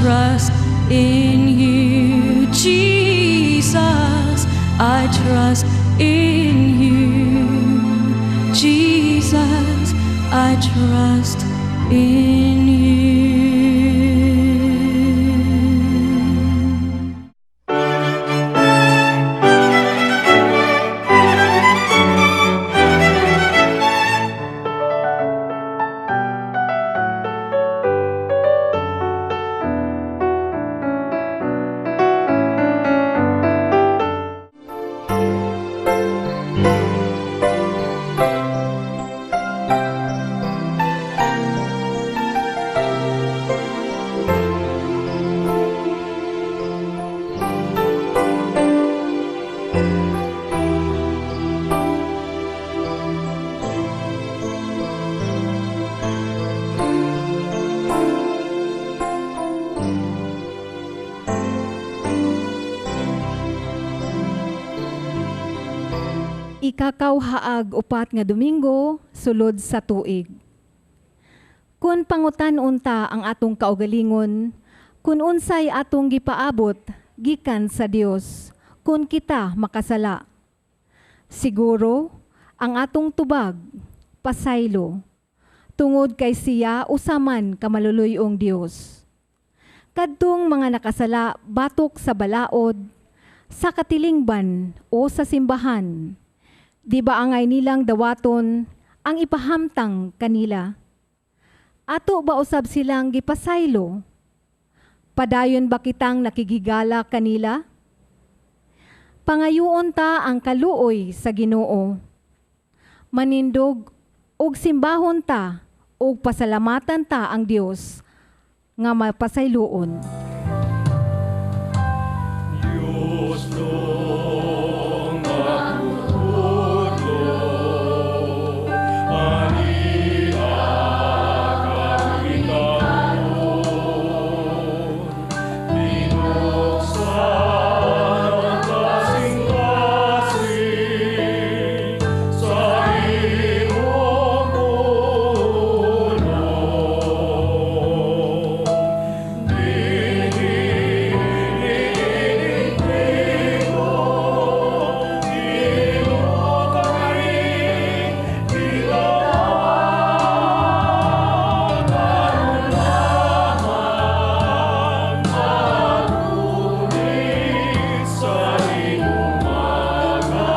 trust in you, Jesus. I trust in you, Jesus. I trust in you. Ikakauhaag 4 nga Domingo sulod sa tuig. Kun pangutan-on ta ang atong kaugalingon, kun unsay atong gipaabot gikan sa Dios, kun kita makasala. Siguro ang atong tubag pasaylo, tungod kay siya usaman ka maluluyong Dios. Kadtong mga nakasala batok sa balaod, sa katilingban o sa simbahan, di ba angay nilang dawaton ang ipahamtang kanila? Ato ba usab silang gipasaylo? Padayon ba kitang nakigigala kanila? Pangayuon ta ang kaluoy sa Ginoo. Manindog og simbahon ta og pasalamatan ta ang Dios nga mapasayloon. Dios long magtutudlo, ani akawitaon, binuksan ang kasing-kasing sa imong pulong. Dinhi niining tingog, imo kaming gitawag, aron lamang magunit sa imong mga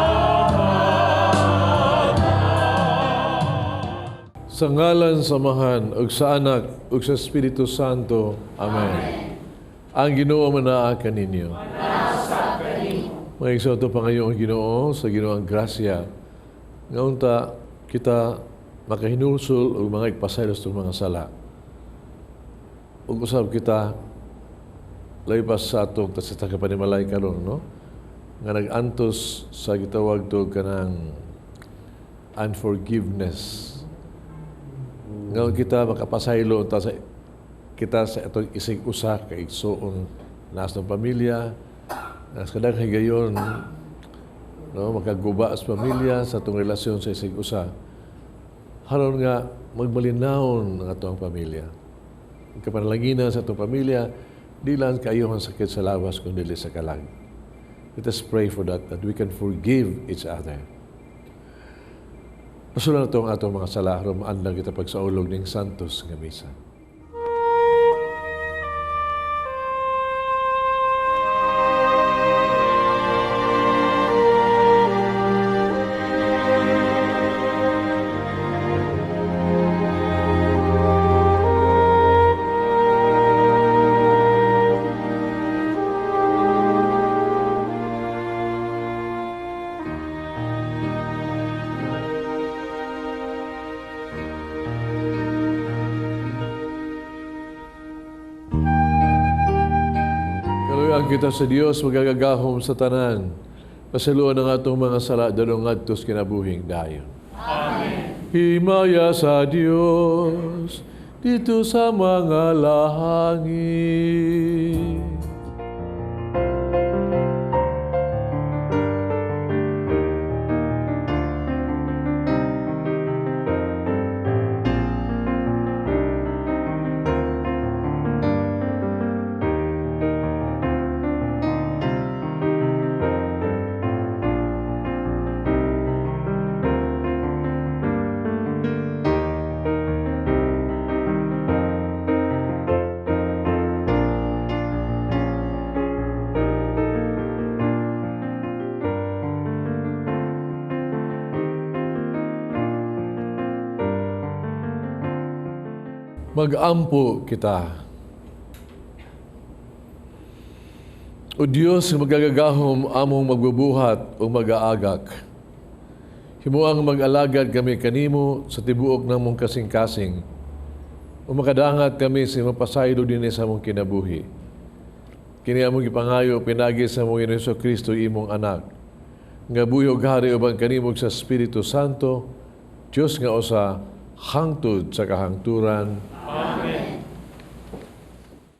Sa ngalan sa Amahan, ug sa Anak, ug sa Espiritu Santo. Amen. Ang Ginoo manaa kaninyo. Mga igsoon, pangayo ang Ginoo sa Ginoo ang grasya. Nga unta kita makahinulsol ug mga igpasaylo sa mga sala. Ug usab kita labi pa sa atong sa panimalay karon, no? Nga nag-antos sa gitawag to kanang unforgiveness. Nga kita makapasaylo ta sa kita sa atong isig usa ka igsoon na sa pamilya, na sa kadang higayon, no, makaguba sa pamilya sa atong relasyon sa isig usa. Haron nga magmalinawon ang atong pamilya. Ang kapanalanginan sa atong pamilya, di lang kayo ang sakit sa lawas kundi sa kalag. Let us pray for that, that we can forgive each other. Pasulan na ito ang atong mga sala, aron maandang kita pagsaulog ning Santos nga Misa. Kaluyan kita sa Dios, magagagahom sa tanan. Pasayloan ang atong mga sala, dadong ngadto sa kinabuhing dayon. Amen. Himaya sa Dios dito sa mga langit. Mag-ampo kita. O Dios nga magagagahom among magbubuhat o mag-aagak. Himuang mag-alagad kami kanimo sa tibuok namong kasing-kasing. O makadangat kami sa imong pasaylo dinhi sa among kinabuhi. Kini among gipangayo pinagi sa among Ginoong Kristo imong anak. Nga buhi ug hari uban kanimo sa Espiritu Santo, Dios nga usa hangtod sa kahangturan. Amen.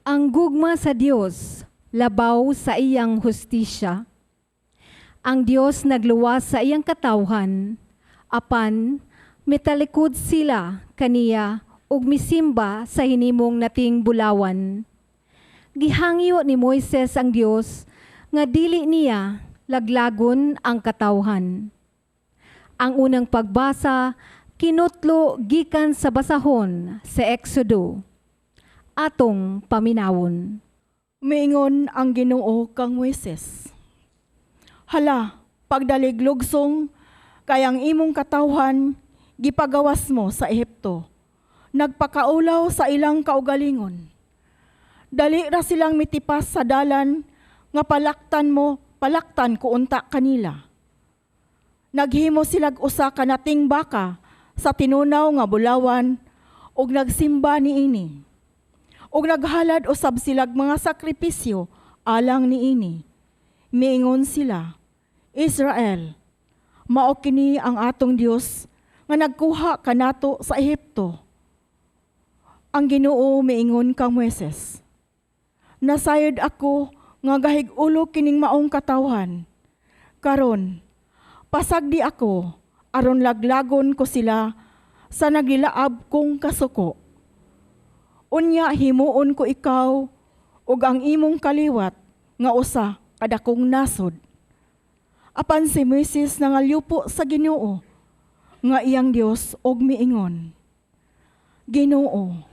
Ang gugma sa Dios labaw sa iyang hustisya. Ang Dios nagluwas sa iyang katawhan, apan mitalikod sila kaniya ug misimba sa hinimong nating bulawan. Gihangyo ni Moises ang Dios nga dili niya laglagon ang katawhan. Ang unang pagbasa kinutlo gikan sa basahon sa Exodo. Atong paminawon. Miingon ang Ginoo kang Moises. Hala, pagdalig lugsong, kay ang imong katawhan gipagawas mo sa Ehipto. Nagpakaulaw sa ilang kaugalingon. Dali ra silang mitipas sa dalan nga palaktan mo, palaktan ko unta kanila. Naghimo silag usa ka nating baka sa tinunaw nga bulawan ug nagsimba niini. Ug naghalad usab silag mga sakripisyo alang niini. Miingon sila, Israel, mao kini ang atong Dios nga nagkuha kanato sa Ehipto. Ang Ginoo miingon kang Moises, nasayod ako nga gahig-ulo kining maong katawhan. Karon, pasagdi ako aron laglagon ko sila sa nagilaab kong kasuko. Unya himuon ko ikaw ug ang imong kaliwat nga usa kadakong nasod. Apan si Moises nangalyupo sa Ginoo nga iyang Dios og miingon, Ginoo,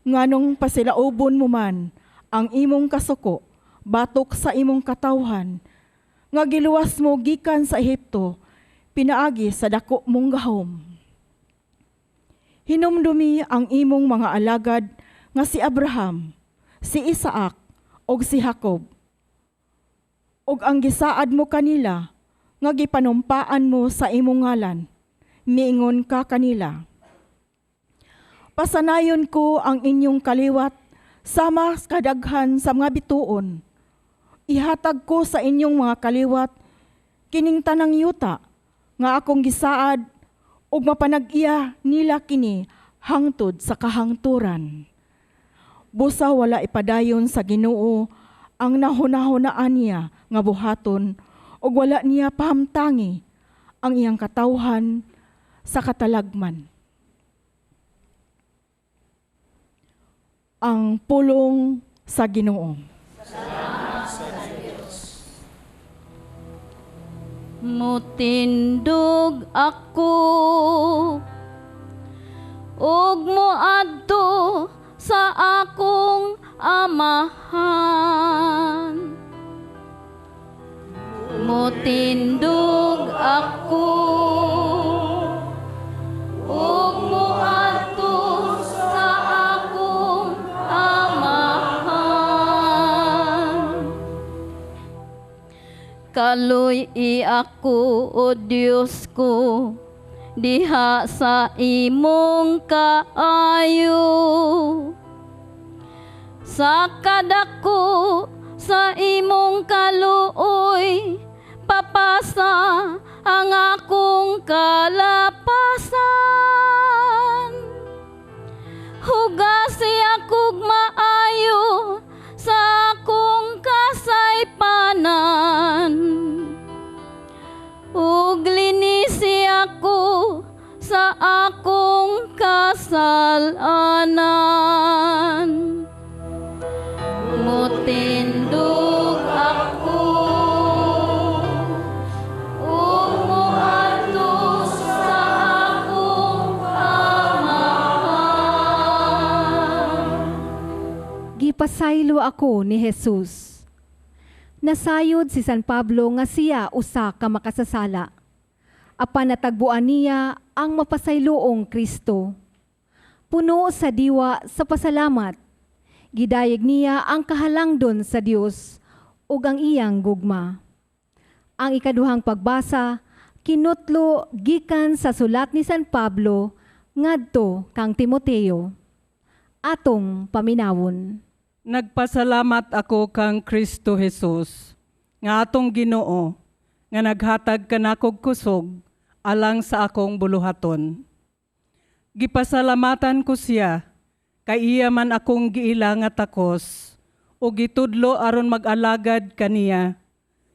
nganong pasilaubon mo man ang imong kasuko batok sa imong katawhan nga giluwas mo gikan sa Ehipto pinaagi sa dako mong gahom. Hinumdumi ang imong mga alagad nga si Abraham, si Isaac ug si Jacob. Ug ang gisaad mo kanila nga gipanumpaan mo sa imong ngalan, miingon ka kanila. Pasanayon ko ang inyong kaliwat sama kadaghan sa mga bituon. Ihatag ko sa inyong mga kaliwat kining tanang yuta nga akong gisaad ug mapanag-iya nila kini hangtod sa kahangturan. Busa wala ipadayon sa Ginoo ang nahunahunaan niya nga buhaton ug wala niya pahamtangi ang iyang katawhan sa katalagman. Ang pulong sa Ginoo. Salamat sa Dios. Mutindog ako ug moadto sa akong amahan. Mutindog ako ug moadto sa akong amahan. Kaluy-i ako, o Dios ko, diha sa imong kaayo. Sa kadako sa imong kaluoy, papasa ang akong kalapasan. Hugasi akog maayo sa akong kasaypanan. Ug linisi ako sa akong kasalanan. Mutindog ako ug moadto sa akong amahan. Gipasaylo ako ni Jesus. Nasayod si San Pablo nga siya usa ka makasasala. Apan natagbuan niya ang mapasayloong Kristo. Puno sa diwa sa pasalamat, gidayeg niya ang kahalangdon sa Dios ug ang iyang gugma. Ang ikaduhang pagbasa kinutlo gikan sa sulat ni San Pablo ngadto kang Timoteo. Atong paminawon. Nagpasalamat ako kang Kristo Jesus, nga atong Ginoo, nga naghatag kanakog kusog alang sa akong buluhaton. Gipasalamatan ko siya, kay iya man akong giila nga takos, ug gitudlo aron mag-alagad kaniya.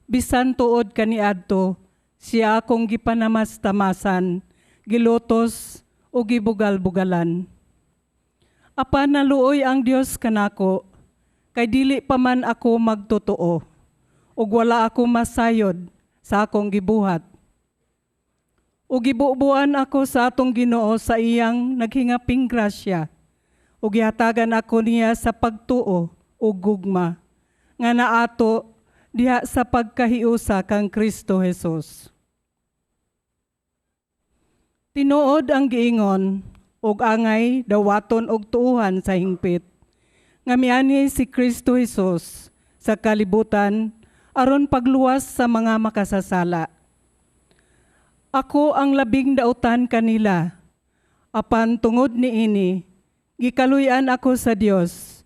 Bisan tuod kaniadto, siya akong gipanamastamasan, gilutos ug gibugal-bugalan. Apan naluoy ang Dios kanako, kay dili pa man ako magtotoo, ug wala ako masayod sa akong gibuhat. Ug gibubuan ako sa atong Ginoo sa iyang naghingaping grasya, ug gihatagan ako niya sa pagtuo ug gugma, nga naato diha sa pagkahiusa kang Kristo Jesus. Tinuod ang giingon ug angay dawaton og tuohan sa hingpit nga mianhi si Kristo Jesus sa kalibutan aron pagluwas sa mga makasasala. Ako ang labing dautan kanila, apan tungod niini gikaluy-an ako sa Dios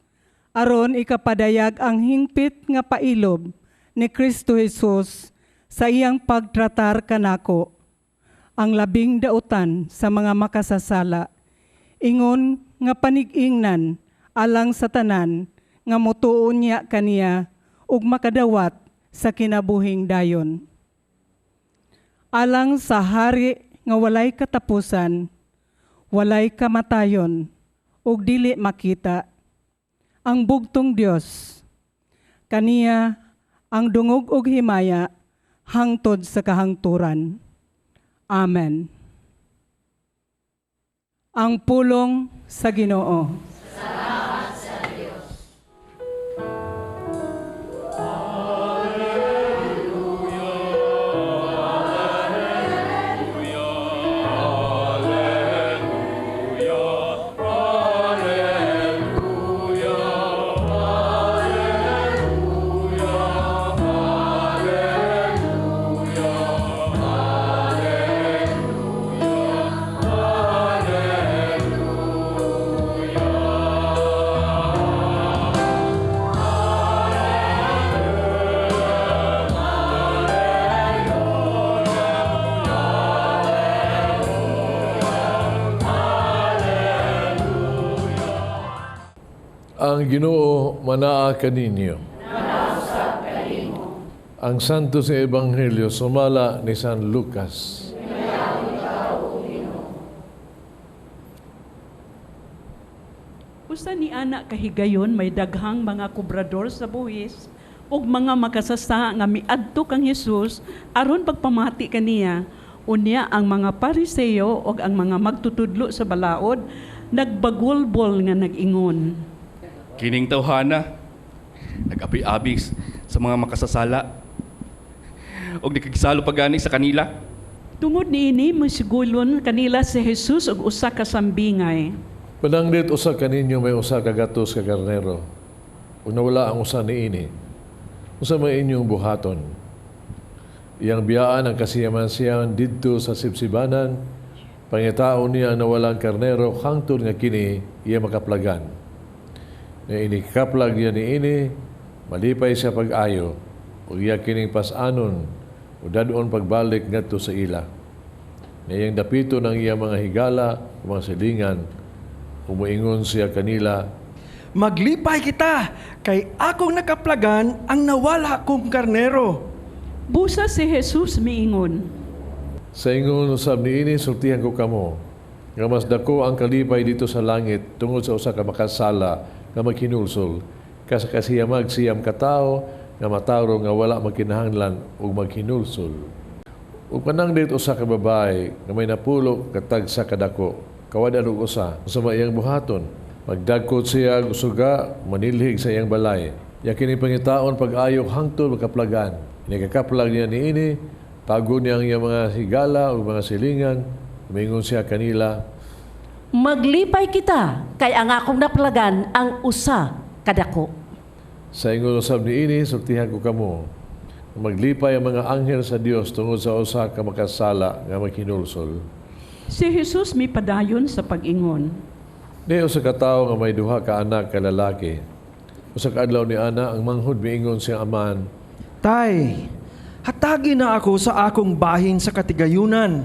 aron ikapadayag ang hingpit nga pailob ni Kristo Jesus sa iyang pagtratar kanako, ang labing dautan sa mga makasasala, ingon nga panig-ingnan alang sa tanan nga motuo niya kaniya ug makadawat sa kinabuhing dayon. Alang sa hari nga walay katapusan, walay kamatayon, ug dili makita, ang bugtong Dios, kaniya ang dungog ug himaya hangtod sa kahangturan. Amen. Ang pulong sa Ginoo. Salamat sa Dios. Ang Ginoo manaa kaninyo. Ang Santo sa Ebanghelyo sumala ni San Lucas. Usa ni ana kahigayon may daghang mga kobrador sa buhis ug mga makasasa nga miadto kang Hesus aron pagpamati kaniya. Unya ang mga Pariseo ug ang mga magtutudlo sa balaod nagbagulbol nga nag-ingon. Kining tawhana nag-abi-abi sa mga makasasala ug nagkigisalo pa gani sa kanila. Tungod niini mosigulon kanila si Jesus og usa ka sambingay. Pananglit usa kaninyo may usa ka gatos ka karnero, ug nawala ang usa niini, unsa may inyong buhaton? Iyang biyaan ang kasiyaman-siyaman didto sa sibsibanan, pangitaon niya ang nawalang karnero hangtod nga kini iya makaplagan. Nga inikaplag niya niini, malipay siya pag-ayo, ug iya kining pas-anon, ug dad-on pagbalik ngadto sa ila. Nga iyang dapito ng iyang mga higala, ug mga silingan, umuingon siya kanila, Maglipay kita, kay akong nakaplagan ang nawala kong karnero. Busa si Jesus miingon. Sa ingon usab niini sultihan ko kamo, nga mas dako ang kalipay dito sa langit tungod sa usa ka makasala nga maghinulsol, kaysa kasiyamag siyam ka tawo nga mataro nga wala magkinahanglan og maghinulsol. Ug pananglit usa ka babae nga may napulo ka tagsa kadako, kawad-an og usa, unsa may iyang buhaton? Magdagkot siya og suga, manilhig sa iyang balay. Ya kini pangitaon pag-ayo hangtod makaplagan. Inikakaplag niya niini, tago niya ang iyang mga higala o mga silingan, umingon siya kanila, Maglipay kita kay ang akong naplagan ang usa kadako. Sa ingon usab niini, sultihan ko kamo, maglipay ang mga anghel sa Dios tungod sa usa ka makasala nga maghinulsol. Si Jesus mipadayon sa pag-ingon. Ni usa ka tawo nga may duha ka anak ka lalaki. Usa ka adlaw ni ana ang manghud miingon siyang amahan, Tay, hatagi na ako sa akong bahin sa katigayunan.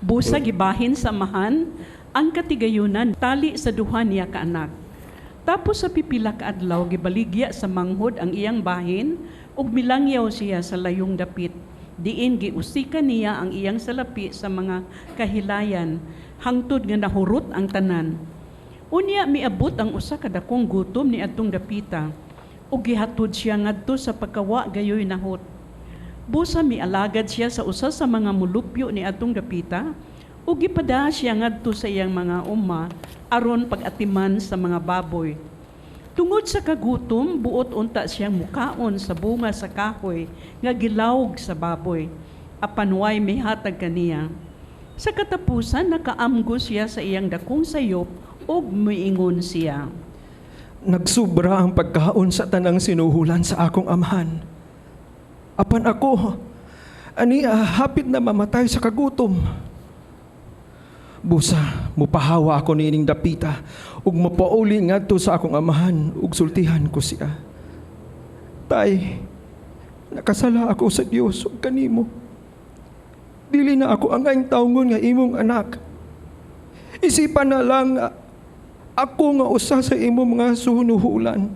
Busa gibahin sa amahan ang katigayunan tali sa duha niya ka anak. Tapos sa pipila ka adlaw gibaligya sa manghod ang iyang bahin ug milangyaw siya sa layong dapit. Diin giusikan niya ang iyang salapi sa mga kahilayan hangtod nga nahurot ang tanan. Unya miabot ang usa ka dakong gutom ni adtong dapita ug gihatod siya ngadto sa pagkawa gayoy nahot. Busa mialagad siya sa usa sa mga mulupyo ni adtong dapita ug gipada siya ngadto sa iyang mga uma aron pag-atiman sa mga baboy. Tungod sa kagutom, buot unta siyang mukaon sa bunga sa kahoy nga gilawg sa baboy. Apan way mihatag kaniya. Sa katapusan nakaamgo siya sa iyang dakong sayop ug miingon siya. Nagsubra ang pagkaon sa tanang sinuhulan sa akong amahan. Apan ako, ania hapit na mamatay sa kagutom. Busa, mupahawa ako niining dapita ug mapauli ngadto sa akong amahan ug sultihan ko siya. Tay, nakasala ako sa Dios ug kanimo. Dili na ako angayng tawngon nga imong anak. Isipan na lang ako nga usa sa imong mga sunuhulan.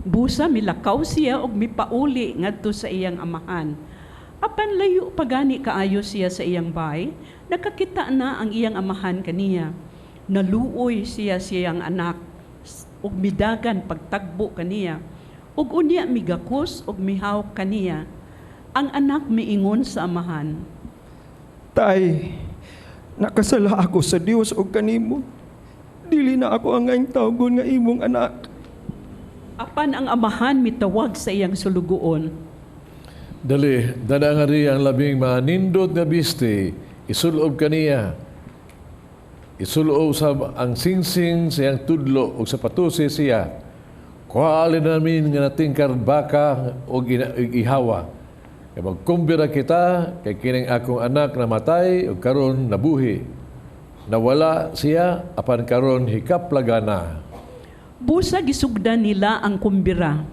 Busa milakaw siya og mipauli ngadto sa iyang amahan. Apan layo pa gani kaayo siya sa iyang bay, nakakita na ang iyang amahan kaniya. Naluoy siya siyang anak ug midagan pagtagbo kaniya. Ug unya migakos ug mihawk kaniya. Ang anak miingon sa amahan. Tay, nakasala ako sa Dios ug kanimo. Dili na ako angayng tawgon nga imong anak. Apan ang amahan mitawag sa iyang sulugoon. Dali, dada nga ri ang labing manindot nga biste, isulob kaniya. Isulob sa ang singsing sa iyang tudlo ug sapatusi siya. Kuhaali namin nga natingkar baka ug ihawa. Kay magkumbira kita kay kining akong anak namatay ug karon nabuhi. Nawala siya apan karon hikaplagana. Busa gisugdan nila ang kumbira.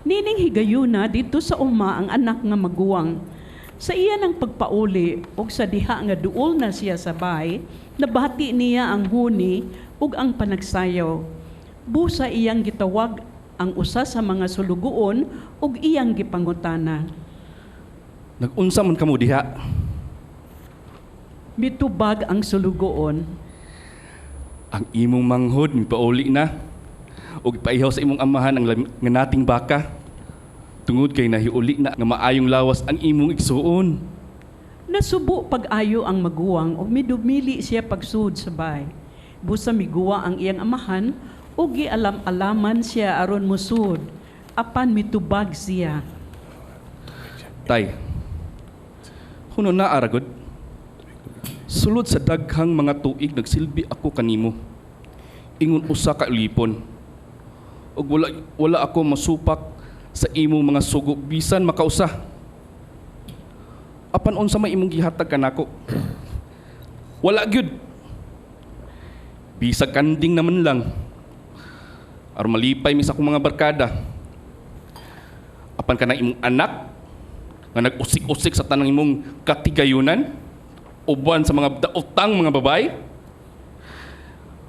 Nining higayuna dito sa uma ang anak nga maguwang. Sa iya ng pagpauli ug sa diha nga duol na siya sa bahay, nabati niya ang huni ug ang panagsayaw. Busa iyang gitawag ang usa sa mga sulugoon ug iyang gipangutana. Nag-unsa man kamo diha? Mitubag ang sulugoon. Ang imong manghod mipauli na ug ipaihaw sa imong amahan ang nga nating baka. Tungod kay nahiuli na nga maayong lawas ang imong igsuon. Nasubo pag-ayo ang maguwang ug midumili siya pagsud sa bahay. Busa miguwa ang iyang amahan ug gialam-alaman siya aron mosud. Apan mitubag siya. Tay, huno na aragod. Sulod sa daghang mga tuig nagsilbi ako kanimo. Ingon usa ka ulipon. Ug wala ako masupak sa imong mga sugo bisan makausa. Apan unsa may imong gihatag kanako? Wala gyud. Bisag kanding naman lang. Aron malipay mi sa akong mga barkada. Apan kanang imong anak nga nag-usik-usik sa tanang imong katigayunan, uban sa mga daotang mga babay,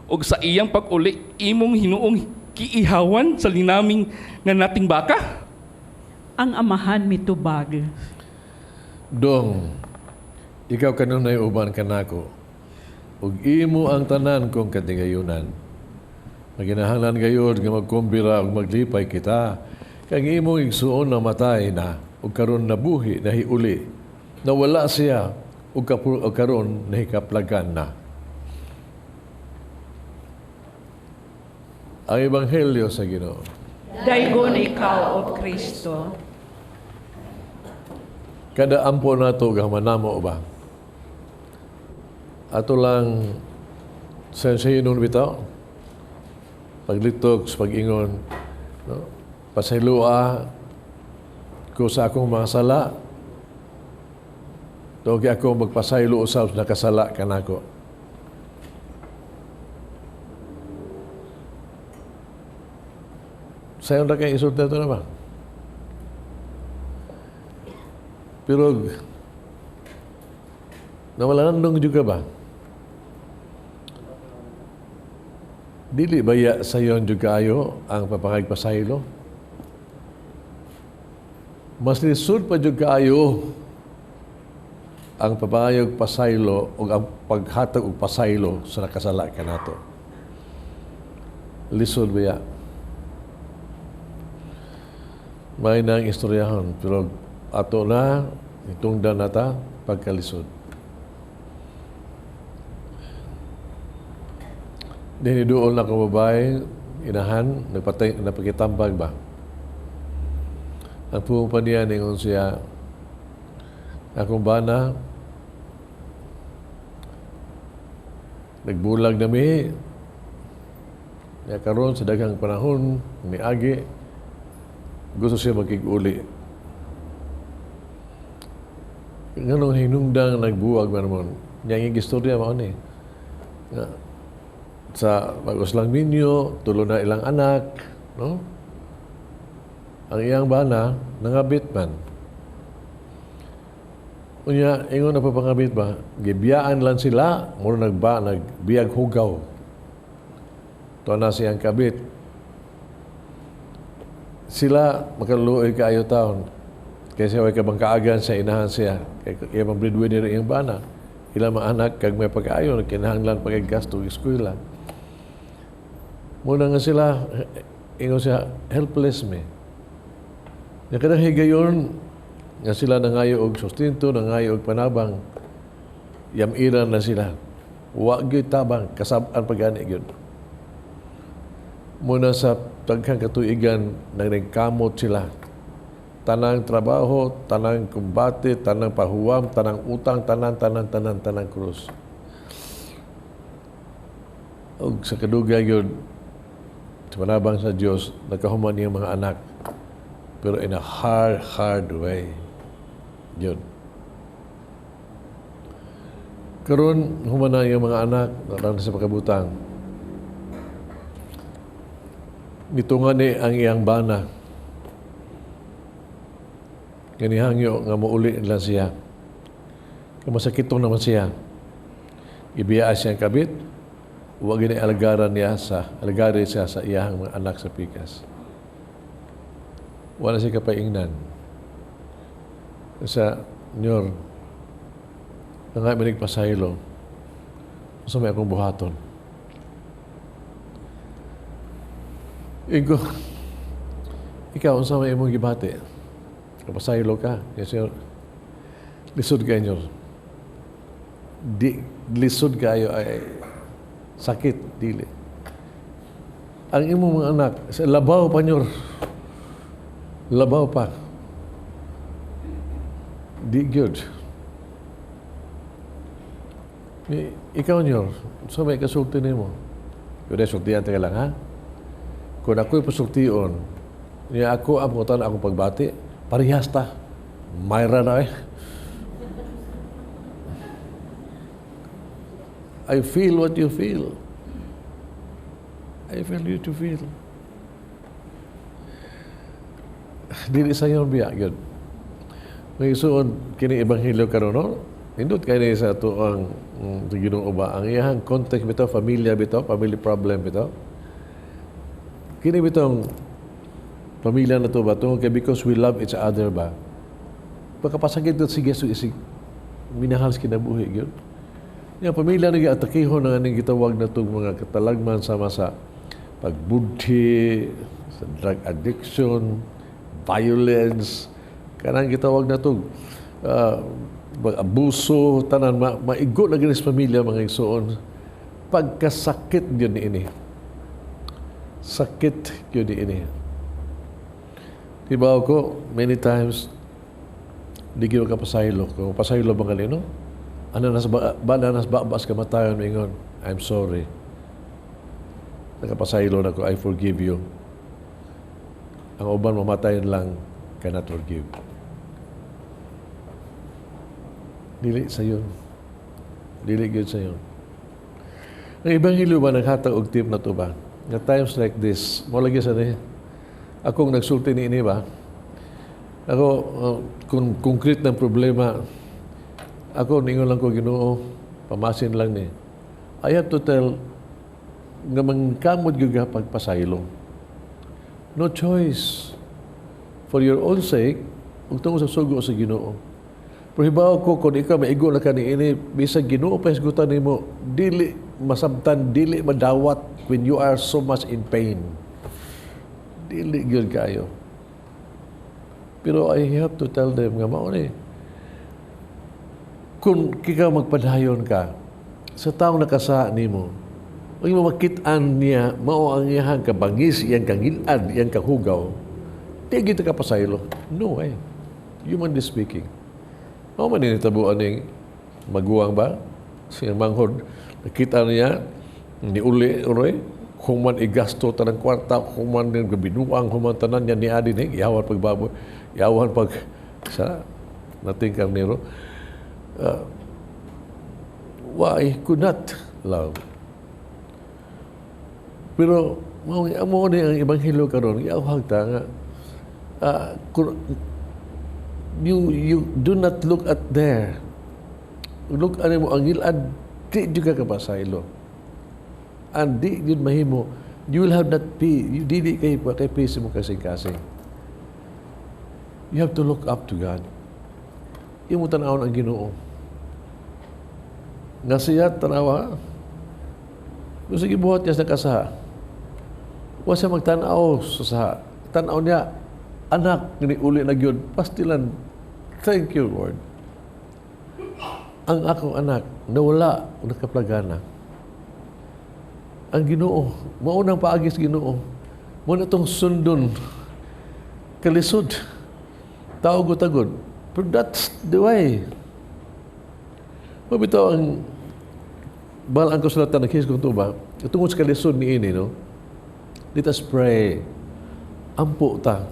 ug sa iyang pag-uli imong hinuong kiihawan sa linaming nga nating baka. Ang amahan mitubag. Dong, ikaw kanunay uban kanako, ug imo ang tanan kong katigayunan. Maginahanglan gayud nga magkumbira ug maglipay kita, kay ang imong igsuon namatay na ug karon nabuhi nahiuli. Nawala siya ug karon nahikaplagan na. Ang Ebanghelyo sa Ginoo. Daygon ikaw, O Kristo. Kada ampo nato gamanamo ba? Ato lang Sa siya bitaw, paglitok sa pag-ingon, no? Pasayloa ko sa akong mga sala, tungod kay ako magpasaylo usab sa nakasala kanako. Sayon ra kay isulti ato na ba? Pero nawala nandong juga ba? Dili baya sayon juga ayo ang papangagpasaylo? Mas lisod pa jud kaayo ang papangayog pasaylo o ang paghatag og pasaylo sa nakasala kanato. Lisod baya? May nang istoryahon, pero ato na itungdan nata pagkalisod. Diniduol na akong babae, inahan, nagpatay, napakitambag ba? Ang puong pa niya, ningon siya, akong bana, nagbulag nami, niya karon sa daghang panahon, niagi, gusto siya makig-uli. Nganong hinungdang nagbuwag man mo, niya ang istorya mao ni. Nga, sa bagos lang minyo, tulo na ilang anak, no? Ang iyang bana, nangabit man. Unya, ingon na papangabit ba, gibiyaan lang sila, mura nagbiyag hugaw. Tuwa na siyang kabit. Sila, makaluoy kaayo taon. Kaya siya way kabangkaagan sa inahan siya. Kaya iya mang breadwinner iyang bana. Ilang mga anak, kag may pag-ayo, kinahanglan pag-gasto, eskwela. Muna nga sila, ingon siya, helpless me. Nga kanang higayon, nga sila nangayo og sustento, nangayo og panabang, yamiran na sila. Wa gyud tabang, kasab-an pagani gyud. Muna sa daghang katuigan, nagkamot sila. Tanang trabaho, tanang kumbate, tanang pahuwam, tanang utang, tanan, tanan, tanan, tanang krus. Og sa kadugay gyud, sa panabang sa Dios, nakahuman niyang mga anak. Pero in a hard, hard way. Yun. Karon, human na iyang mga anak, naroon sa pagkabutang. Nitungan ni ang iyang bana. Ganihangyo nga muuli nila siya. Kamasakitong naman siya. Ibiyaa siyang kabit, huwag gini alagaran niya sa, alagari siya sa iyang mga anak sa pikas. Wala siya kapaingnan. Sa, Nyor, nangay manig pasaylo, sa may akong buhaton. Igo, ikaw, unsa may imong gibati? Kapasaylo ka. Yes, Senyor. Lisod kayo, Nyor. Di, lisod kayo ay sakit, dili. Ang imong mga anak, sa labaw pa, Nyor. Labaw pa. Di good. Ikaw, Nyor, sa may kasulti nimo. Yun ay sultihan, teka lang, ha? Kung ako'y pasultion, niya ako ang pangutan akong pagbati, parehas ta. Mayra na eh. I feel what you feel. I feel you to feel. Dili sa inyo biya, yun. May isuon, kini ebanghelyo karon, no? Nindot kay ni sa ato ang Ginoo ba? Ang iyang context bitaw, familia bitaw, family problem bitaw. Kini bitong pamilya na to ba? Tungod kay because we love each other ba? Pagkapasakit na si Jesus, isig minahal sa kinabuhi, yun. Yung pamilya na giatakihon ang aning gitawag na itong mga katalagman sama sa pagbudhi, sa drug addiction, violence, kanang gitawag na itong abuso, tanan, maigo na gini sa pamilya mga igsoon. Pagkasakit yun ni ini. Sakit yun ni ini. Diba ako, many times, di kayo kapasaylo. Kung pasaylo ba kanino? Ano nas ba, ba na nas babas kamatayon, mingon, I'm sorry. Nakapasaylo na ko, I forgive you. Ang uban mamatay lang, cannot forgive. Dili sayon. Dili gyud sayon. Ang Ebanghelyo ba naghatag og tip na to ba? Nga times like this, mo lagi sa ni akong nagsulti ni ini ba? Ako, kung concrete ng problema, ako ningon lang ko Ginoo, pamasin lang ni. I have to tell nga mangkamot gyud ka pagpasaylo. No choice. For your own sake, ug tungod sa sugo sa Ginoo. Pero hibaw ko kung ikaw maigo na ka niini, bisag Ginoo pa hisgutan nimo, dili masabtan, dili madawat when you are so much in pain. Dili gyud kayo. Pero I have to tell them nga mao ni. Kung ikaw magpadayon ka sa taong nakasala nimo, ug imo makit-an niya mao ang iyang kabangis, iyang kangilad, iyang kahugaw, di gyud ka pasaylo. No way. Humanly speaking. Mao man ni nitabo aning maguwang ba? Siyang manghod, nakita niya, niuli uroy, human igasto tanang kwarta, human din binuang, human tanan niya niadi ni, yawan pagbaboy, yawan pag sa nating karnero. Why could not love? Pero mao amo ni ang ebanghelyo karon, giawhag ta nga you do not look at there. Look ani mo ang ngilad, di jud ka kapasaylo. And di jud mahimo, you will have that peace. You dili kay kay peace mo kasing-kasing. You have to look up to God. Imo tan-awon ang Ginoo. Nga siya tanawa. Kung sige buhat niya sa kasaha. Wa siya magtan-aw sa saha. Tan-aw niya, anak ni uli na gyud. Pastilan, thank you, Lord. Ang akong anak, nawala, nakaplagana. Ang Ginoo, mao nang paagi sa Ginoo. Mao na itong sundon, kalisod, tao gutagod. But that's the way. Mabitaw ang balaan ko sulatan ng kong tuba, tungod sa kalisod ni ini, no? Let us pray. Ampo ta,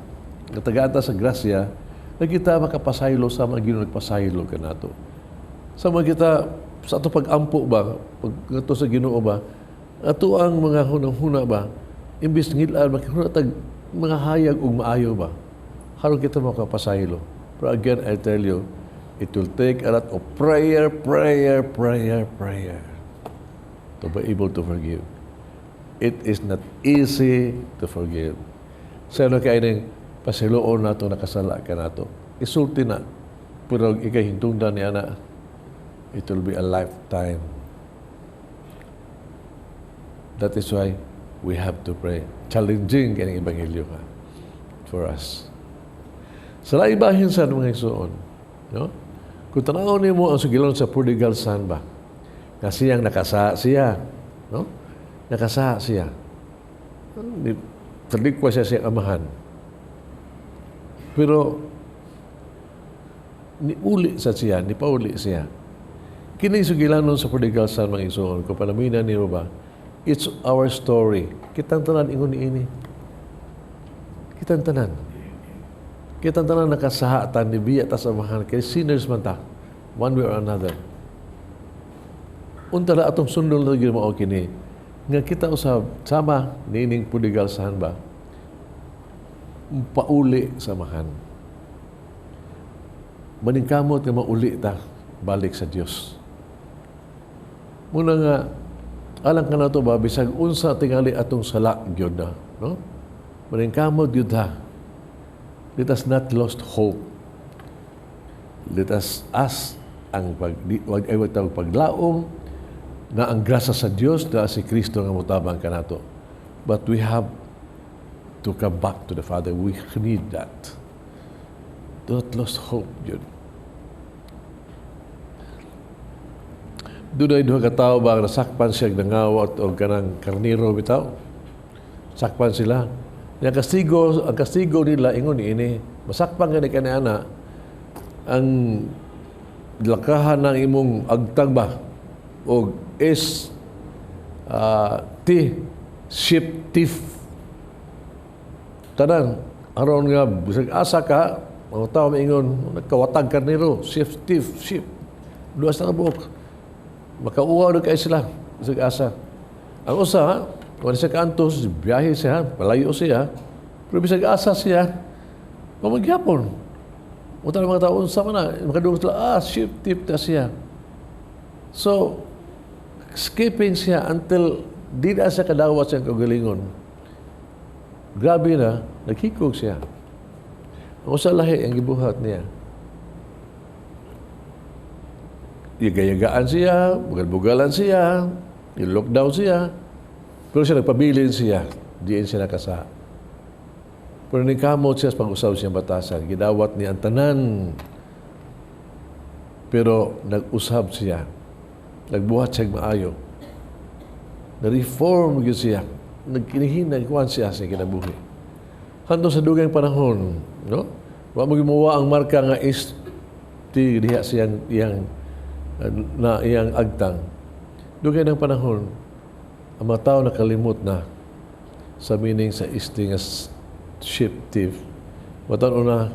natagaan ta sa grasya, na kita makapasaylo sa mga Ginoo nagpasaylo kanato. Sa mga kita, sa ato pag-ampo ba, pag ato sa Ginoo ba, ato ang mga hunang-huna ba, imbis ngilad, makihuna tag mga hayag ug maayo ba, haron kita makapasaylo. Pero again, I tell you, it will take a lot of prayer, prayer, prayer, prayer to be able to forgive. It is not easy to forgive. Sa ano kay ning pasiloon nato nakasala ka nato. Isulti na. Pero ikay hintungdan ni ana, it will be a lifetime. That is why we have to pray. Challenging kining ebanghelyo ka for us. Sa laing bahin sa mga igsoon, no? Kung tan-awon nimo ang sugilon sa prodigal son ba, nga siyang nakasa siya, no? Nakasa siya. Talikwa siya siyang amahan. Pero niuli sa siya, nipauli siya. Kini sugilanon sa prodigal son mga igsoon, kung panaminan nimo ba, it's our story. Kitang tanan ingon niini. Kitang tanan. Kitang tanan nakasaha ta ni biya ta sa amahan kay sinners man ta, one way or another. Unta ra atong sundon na gyud mao kini nga kita usab sama niining prodigal son ba, pauli sa amahan. Maningkamot nga mauli ta balik sa Dios. Muna nga alang kanato ba bisag unsa tingali atong sala gyud na, no? Maningkamot gyud ta. Let us not lost hope. Let us ask ang pag di, wag ay wag tawag paglaom na ang grasya sa Dios na si Kristo nga motabang kanato. But we have to come back to the Father. We need that. Do not lose hope, yun. Dunay duha ka tawo ba nasakpan siya nangawat o kanang karniro bitaw? Sakpan sila. Yang kastigo, ang kastigo nila ingon niini, masakpan ka ni kaniana ang lakahan ng imong agtang ba og S T Sheep thief. Tanan, aron nga bisag asa ka, mga tao maingon, nagkawatag karnero, sheep thief, sheep. Duha sa kabuok. Makauwaw na kay sila, bisag asa. Ang usa, wala siya kaantos, biyahe siya, palayo siya, pero bisag asa siya, pamagyapon. Utan mga tao, unsa man na, makadungog sila, ah, sheep thief na siya. So, escaping siya until di na siya kadawat siyang kaugalingon. Grabe na, naghikog siya. Ang usa lahi ang gibuhat niya. Igayagaan siya, bugal-bugalan siya, i-lockdown siya, pero siya nagpabilin siya, diin siya nakasa. Pero ningkamot siya sa pag-usaw siyang batasan, gidawat ni ang tanan. Pero nag-usab siya, nagbuhat siya maayo. Na-reform gyud siya, nagkinihin, nagkuhan siya sa kinabuhi. Hantong sa dugayng panahon, no? Wa mo gimuwa ang marka nga is ti diha siyang iyang na iyang agtang. Dugay ng panahon, ang mga tao nakalimot na sa meaning sa isti nga sheep thief. Batan una,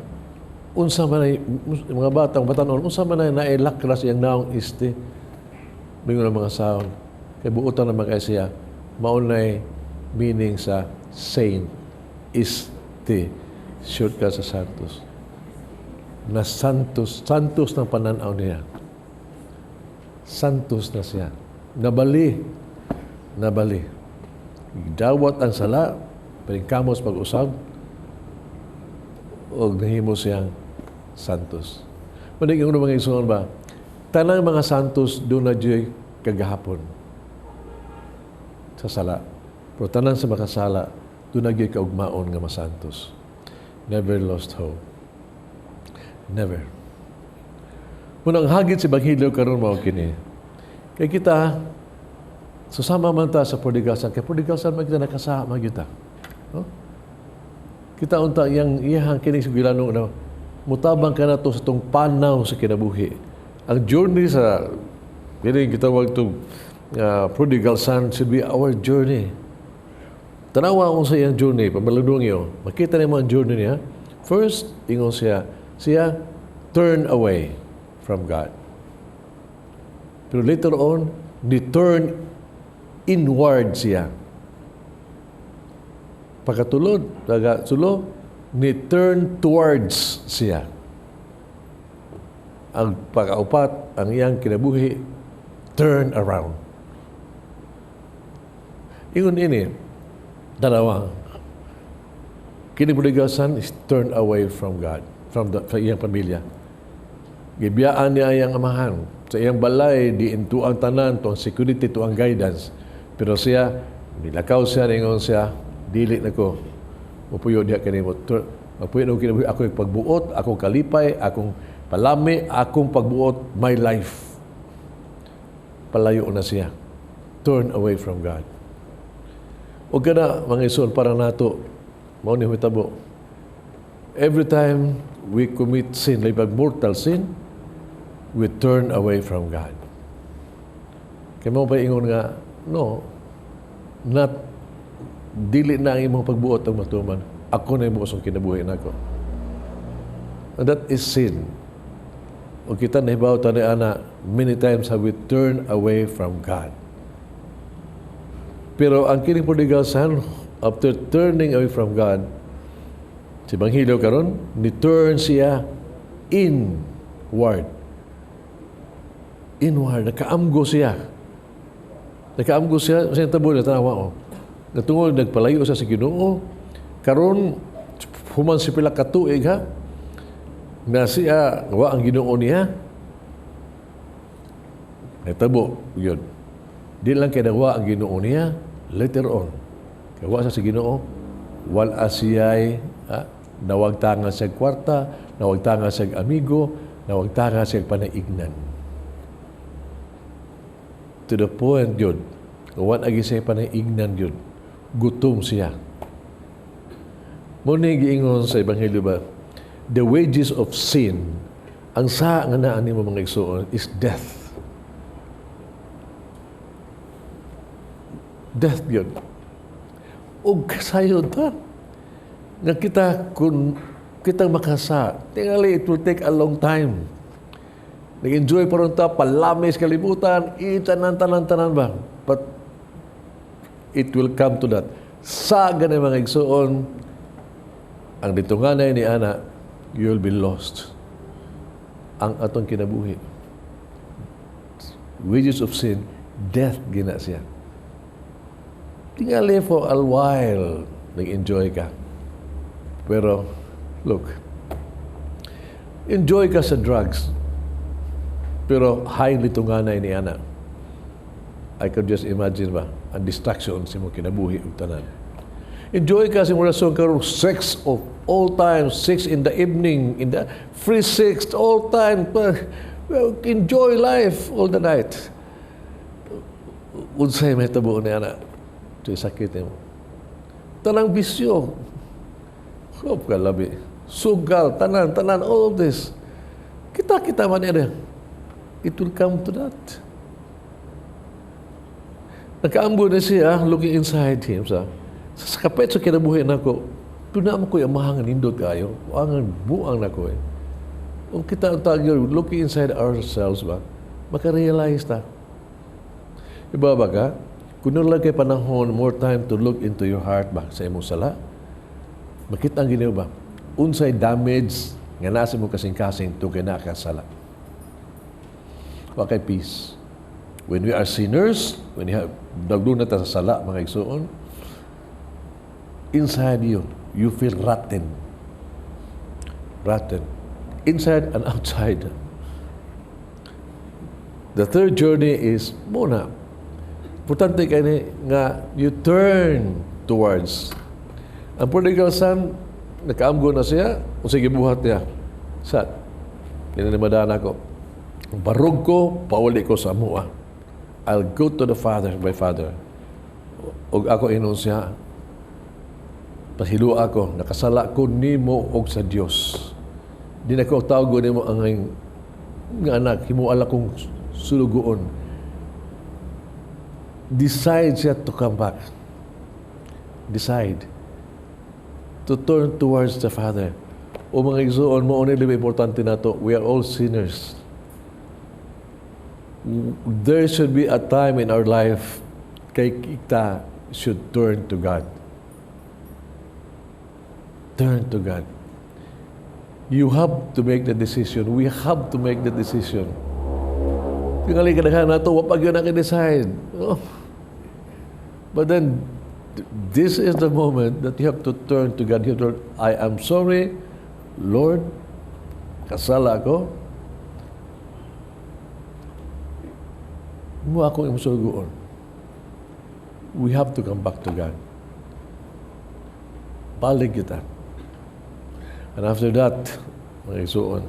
unsa man ay, mga batang batan unsa man ay nailakras iyang naong isti. Mingon ang mga saon. Kay buotan naman kay siya, maunay meaning sa saint, isti, shortcut sa Santos. Na Santos, Santos ng pananaw niya. Santos na siya. Nabali. Nabali. Dawat ang sala, paningkamos pag-usab, o nahimo siyang Santos. Manig yung mga igsoon ba, tanang mga Santos doon na dyo'y kagahapon sa sala. Pero tanang sa makasala, doon na dyo'y kaugmaon nga masantos. Never lost hope. Never. Muna ang hagit si Ebanghelyo karon mao kini. Kay kita susama man ta sa prodigal son, kay prodigal son man kita nakasama man kita. No? Kita unta iyang iyahang kini sugilano na mutabang ka na to sa tong panaw sa kinabuhi. Ang journey sa kini gitawag to prodigal son should be our journey. Tanawa unsa iyang journey, pamaludong iyo. Makita nimo ang journey niya. First, ingon siya, siya turn away from God. Pero later on, ni turn inward siya. Pagkatulod, taga sulo, ni turn towards siya. Ang pagkaupat, ang iyang kinabuhi, turn around. Ingon ini, dalawa. Kini prodigal son is turned away from God, from iyang pamilya. Gibiyaan niya iyang amahan. Sa iyang balay, di tuang tanan, tuang security, tuang guidance. Pero siya, nilakaw siya, ningon siya, dili na ko. Mapuyo diha kanimo. Mapuyo na ko kinabuhi. Ako pagbuot, akong kalipay, akong palami, akong pagbuot, my life. Palayo na siya. Turn away from God. O kana, mga isoon, para nato, mao ni humitabo. Every time we commit sin, like mortal sin, we turn away from God. Kaya mo pa ingon nga, no, not, dili na ang imong pagbuot ang matuman. Ako na imong kinabuhi nako. And that is sin. O kita nahibaw tani ana, many times have we turned away from God. Pero ang kining prodigal son, after turning away from God, si Ebanghelyo karon, ni turn siya inward. Inward, nakaamgo siya. Nakaamgo siya, sa tabo na tanawa ko. Natungod, nagpalayo siya sa Ginoo. Karon, human si pila ka tuig ha, na siya, wa ang Ginoo niya. Natabo, yun. Di lang kay nawa ang Ginoo niya, later on. Kaya wa siya sa Ginoo, wala siya'y nawagtangan siya kwarta, nawagtangan siya amigo, nawagtangan siya panaignan. To the point yun, wala agi siya panaignan yun, gutom siya. Muna giingon sa Ebanghelyo ba, the wages of sin, ang sa nga naa nimo mga igsoon is death. Death yun. Og kasayod ta nga kita kung kita makasa, tingali it will take a long time. Nag-enjoy pa ron ta, palamis kalibutan, itanan, tanan, tanan ba? But it will come to that. Sa gani, mga igsuon, ang litunganay ni ana, you will be lost. Ang atong kinabuhi. Wages of sin, death gina siya. Tingali for a while, nag-enjoy ka. Pero, look, enjoy ka sa drugs, pero high litunganay ni ana. I could just imagine ba, ang distraction sa imong kinabuhi ug tanan. Enjoy ka sa imong rason karon, sex of all time, sex in the evening, in the free sex all time. Well, enjoy life all the night. Unsay mahitabo ni ana? Ito'y sakit mo. Tanang bisyo. Hop ka labi. Sugal, tanan, tanan, all of this. Kita-kita man yan. It will come to that. Nakaamgo na siya, looking inside him, sa kapit sa kinabuhi nako, tuna mo ko yung amahan nindot kayo, ang buang nako eh. Kung kita ang tagyo, looking inside ourselves ba, makarealize ta. Iba ba ka? Kung lang kay panahon, more time to look into your heart ba, sa imong sala, makita ang Ginoo ba, unsay damage nga nasa mo kasing-kasing tungkol na kasala. Wa kay peace. When we are sinners, when you have, nagduna ta sa sala, mga igsuon, inside you, you feel rotten. Rotten. Inside and outside. The third journey is muna. Importante kay ni nga you turn towards. Ang prodigal son, nakaamgo na siya, o sige buhat niya. Sa, dinanimadaan ako. Barog ko, pauli ko sa mua. I'll go to the father, my father. Og ako inon siya, pahilo ako, nakasala ko nimo og sa Dios. Di na ko tawag nimo ang nga anak, himuala kong sulugoon. Decide siya to come back. Decide to turn towards the Father. O mga igsoon, mo ni importante nato, we are all sinners. There should be a time in our life kay kita should turn to God. Turn to God. You have to make the decision. We have to make the decision. Tingali kadaghan nato, wa pa gyud decide. Oh. But then, this is the moment that you have to turn to God. You have to turn, "I am sorry, Lord, kasala ko. Mo ako imong sulugoon." We have to come back to God. Balik kita. And after that, mga igsuon,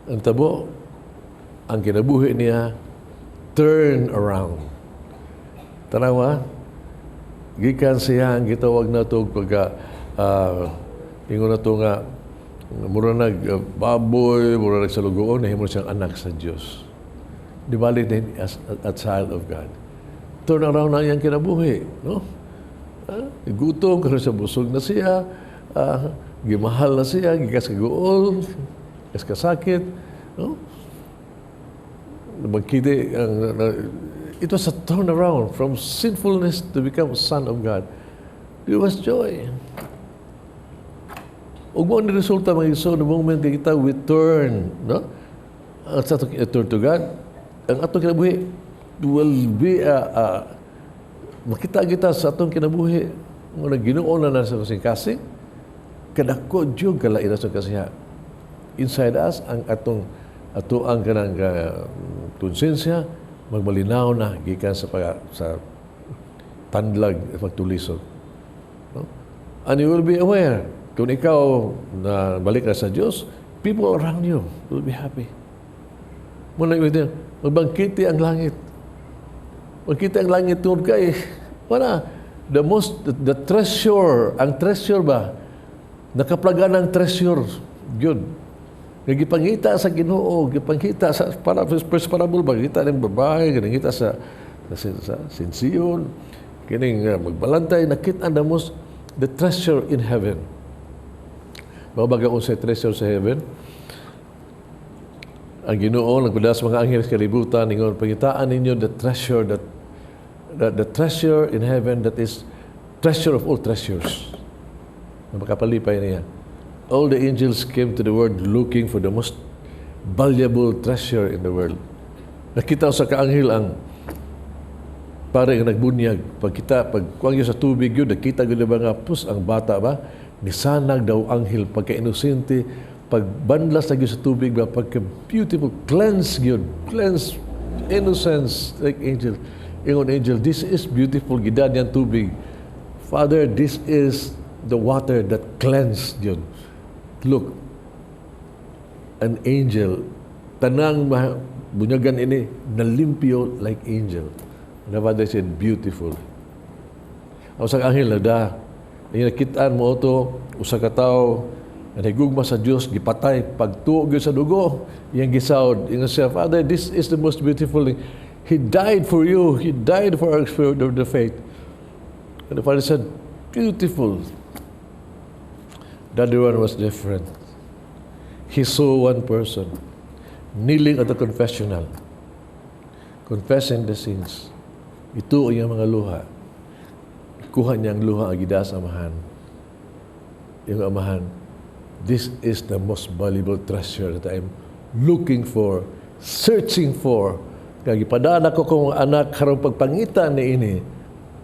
ang tabo, ang kinabuhi niya, turn around. Tanawa, gikan siya ang gitawag na to pagka ingon na to nga mura nag baboy, mura nag salugoon, nahimo siyang anak sa Dios. Di bali din as a child of God. Turn around na iyang kinabuhi, no? Gutom, karon sa busog na siya, gimahal na siya, gikas kaguol, gikas kasakit, no? Magkiti, ang, it was a turnaround from sinfulness to become a son of God. It was joy. Ug mo ni resulta, mga igsoon, the moment kita we turn, no? Ang sa atong turn to God, ang atong kinabuhi will be a makita kita sa atong kinabuhi nga Ginoo na na sa kasing-kasing, kadako jud kalain sa kasiha. Inside us, ang atong ato ang kanang konsensya magmalinaw na gikan sa pag, sa tandlag pagtulisod. No? And you will be aware kung ikaw na balik na sa Diyos, people around you will be happy. Muna yun, magbangkiti ang langit. Magkita ang langit tungod kay, wala, the most, the treasure, ang treasure ba, nakaplagan ang treasure, yun. Nga gipangita sa Ginoo, gipangita sa para first parable ba, kita ng babae, gipangita sa sinsiyon, Kining magbalantay nakita the most the treasure in heaven. Mabaga unsay treasure sa heaven? Ang Ginoo nagpadala sa mga anghel sa kalibutan ingon, pangitaan ninyo the treasure that the treasure in heaven that is treasure of all treasures. Na makapalipay niya. All the angels came to the world looking for the most valuable treasure in the world. Nakita sa kaanghel ang pare nga nagbunyag. Pagkita, pag kuwang sa tubig yun, nakita gyud ba nga pus ang bata ba? Nisanag daw anghel pagka-inosente, pagbanlas na gyud sa tubig ba, pagka-beautiful, cleanse gyud, cleanse, innocence, like angel. Ingon angel, this is beautiful, gidan yan tubig. Father, this is the water that cleansed yun. Look, an angel, tanang bunyagan ini, nalimpyo like angel. And the Father said, beautiful. Ang usang anghel, nagda, nakitaan mo ito, usa ka tawo, nga nahigugma sa Dios, gipatay, pagtuo gyud sa dugo, iyang gisaod. Ingon siya, Father, this is the most beautiful thing. He died for you. He died for our spirit of the faith. And the Father said, beautiful. The other one was different. He saw one person kneeling at the confessional, confessing the sins. Ito ang mga luha. Kuha niya ang luha ang gida sa amahan. Yung amahan, this is the most valuable treasure that I'm looking for, searching for. Kaya gipadaan ako kong anak karong pagpangita ni ini.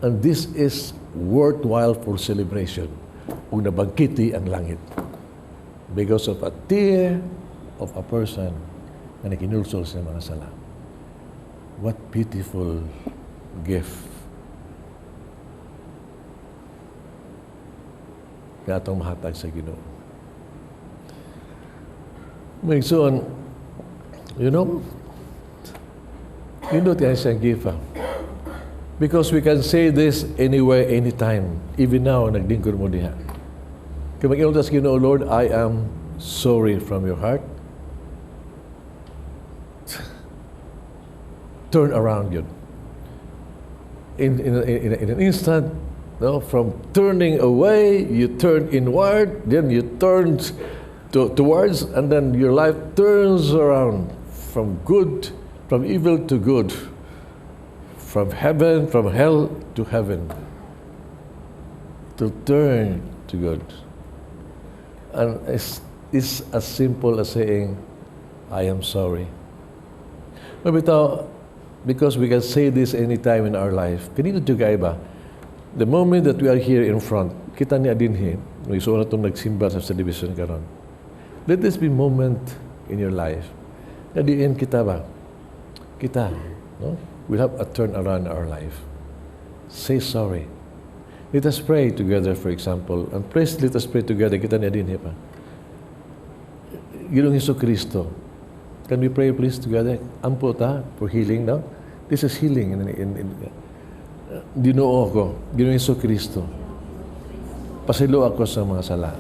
And this is worthwhile for celebration. Ug nabangkiti ang langit. Because of a tear of a person na nakinulsol sa mga sala. What beautiful gift na atong mahatag sa Ginoo. Mga you know, nindot kaya siyang gift. Because we can say this anywhere, anytime. Even now, naglingkod mo diha. Kaya mag-ingon sa Ginoo, Lord, I am sorry from your heart. Turn around yun. In an instant, no, from turning away, you turn inward, then you turn towards, and then your life turns around from good, from evil to good, from heaven, from hell to heaven, to turn to good. And it's as simple as saying, I am sorry. Maybe because we can say this anytime in our life. Kanino jud ba? The moment that we are here in front, kita niya din he, isuon na itong nagsimba sa television karon. Let this be moment in your life. Na diin kita ba? Kita, no? We'll have a turn around in our life. Say sorry. Let us pray together, for example. And please, let us pray together. Kita niya din he pa. Ginoong Hesus Kristo. Can we pray please together? Ampo ta for healing now. This is healing in Ginoo ko, Ginoong Hesus Kristo. Pasaylo ako sa mga sala.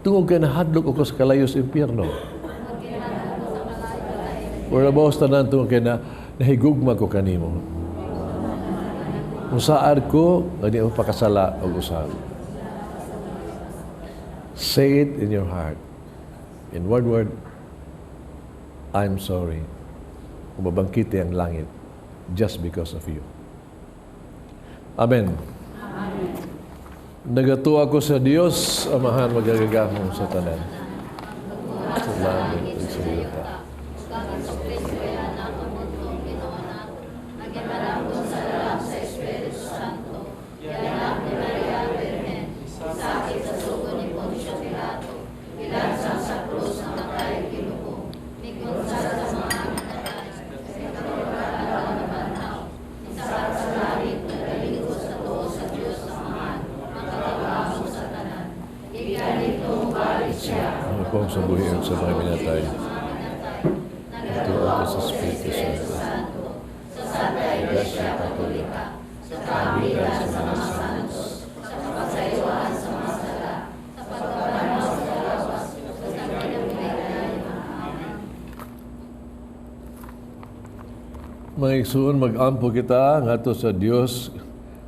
Tungod kay nahadlok ako sa kalayo sa impyerno. Wala ba tanan tungod kay nahigugma ko kanimo. Musaad ko nga di ako pakasala og usab. Say it in your heart. In one word, I'm sorry. Umabangkiti ang langit just because of you. Amen. Amen. Nagatuwa ko sa Dios, Amahan magagagahom sa tanan. Sa langit ug sa yuta. Sa buhi at sa mga minatay. Ito ako sa Espiritu Santo. Sa Iglesia Katolika, sa kabilan sa mga santos, sa pagsayuan sa mga sala, sa pagpapanaw sa lawas, sa kinabuhi. Mga igsoon, mag-ampo kita ngadto sa Dios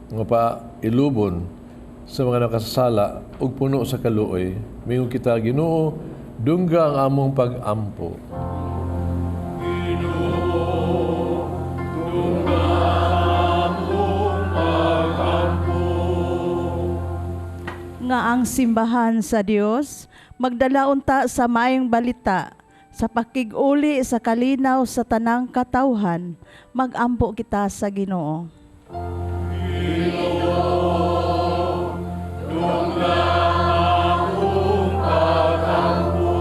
nga pailubon sa mga nakasasala ug puno sa kaluoy. Mingon kita, Ginoo, dungga ang among pag-ampo. Ginoo, dungga among pag-ampo. Nga ang simbahan sa Dios magdala unta sa maayong balita sa pakig-uli sa kalinaw sa tanang katawhan, magampo kita sa Ginoo. Ginoo, dungga among pag-ampo.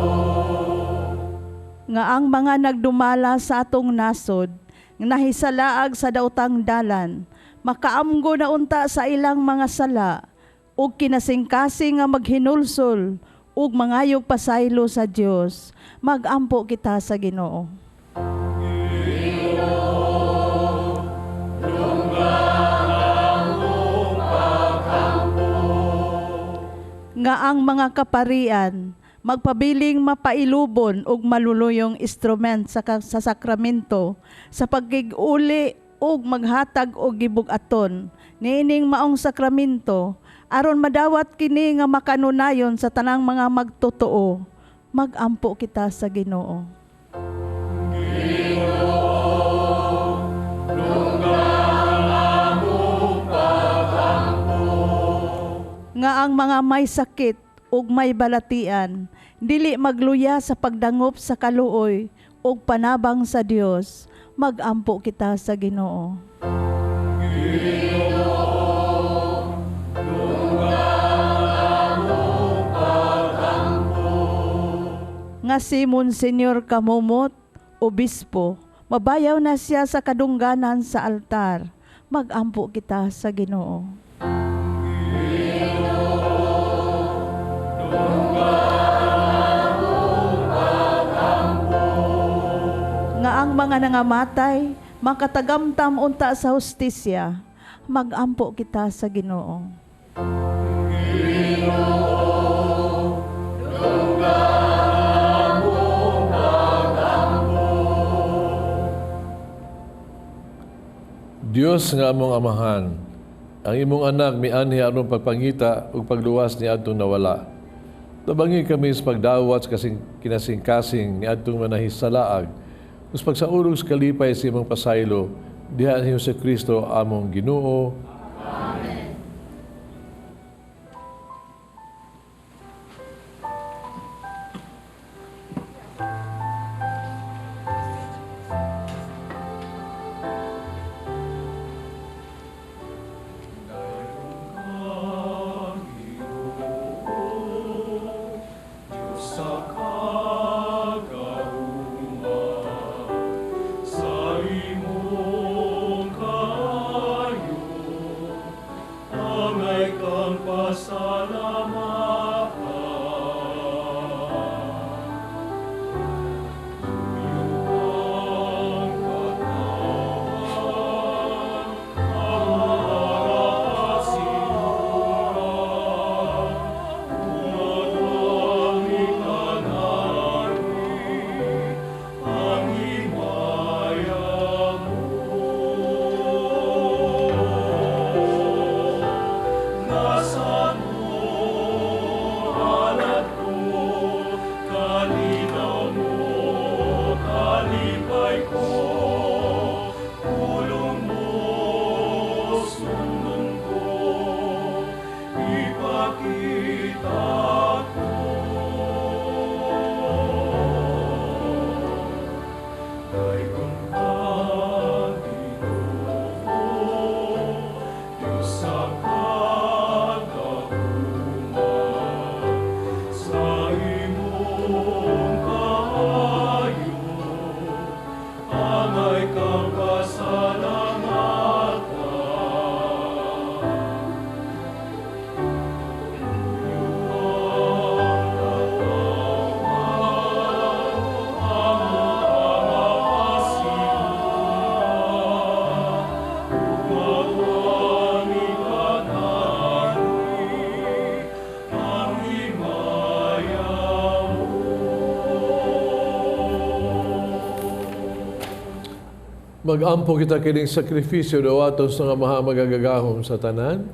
Nga ang mga nagdumala sa atong nasod, nahisalaag sa daotang dalan, makaamgo na unta sa ilang mga sala, ug kinasingkasing nga maghinulsol ug mangayog pasaylo sa Dios, magampo kita sa Ginoo. Ginoo, dungga among pag-ampo. Nga ang mga kaparian magpabiling mapailubon ug maluluyong instrument sa sakramento sa pagkig-uli ug maghatag og gibug-aton niining maong sakramento aron madawat kini nga makanunayon sa tanang mga magtotoo, magampo kita sa Ginoo. Ginoo, dungga among pag-ampo. Nga ang mga may sakit ug may balatian dili magluya sa pagdangop sa kaluoy ug panabang sa Dios, magampo kita sa Ginoo. Ginoo, dungga among pag-ampo. Nga si Monsignor Camomot, obispo, mabayaw na siya sa kadungganan sa altar, magampo kita sa Ginoo. Ginoo, dungga among pag-ampo. Nga ang mga nangamatay makatagamtam unta sa hustisya, magampo kita sa Ginoo. Ginoo, dungga among pag-ampo. Dios nga among amahan, ang imong anak mianhi aron pagpangita ug pagluwas niadtong nawala. Tabangi kami sa pagdawat sa kinasingkasing niadtong manahisalaag, ug sa pagsaulog sa kalipay sa imong pasaylo, diha ni Hesukristo among Ginoo. Amen. Diyos sa kagahuma, sa imong kaayo, angay kang pasalamatan. Tuyo ang katawan, ang pasiura, umadwami kanami, ang himaya mo. Nasa mo, alad ko, kalinaw mo, kalipay ko, pulong mo, sundon ko, ipakita ko. Dayon ka, Ginoo, Diyos sa kagahuma, sa imong kaayo, angay kang pasalamatan. Tuyo ang katawan, among mga pasira, Mag-ampo kita kining sakripisyo dawaton sa nga Amaha magagagahom sa tanan.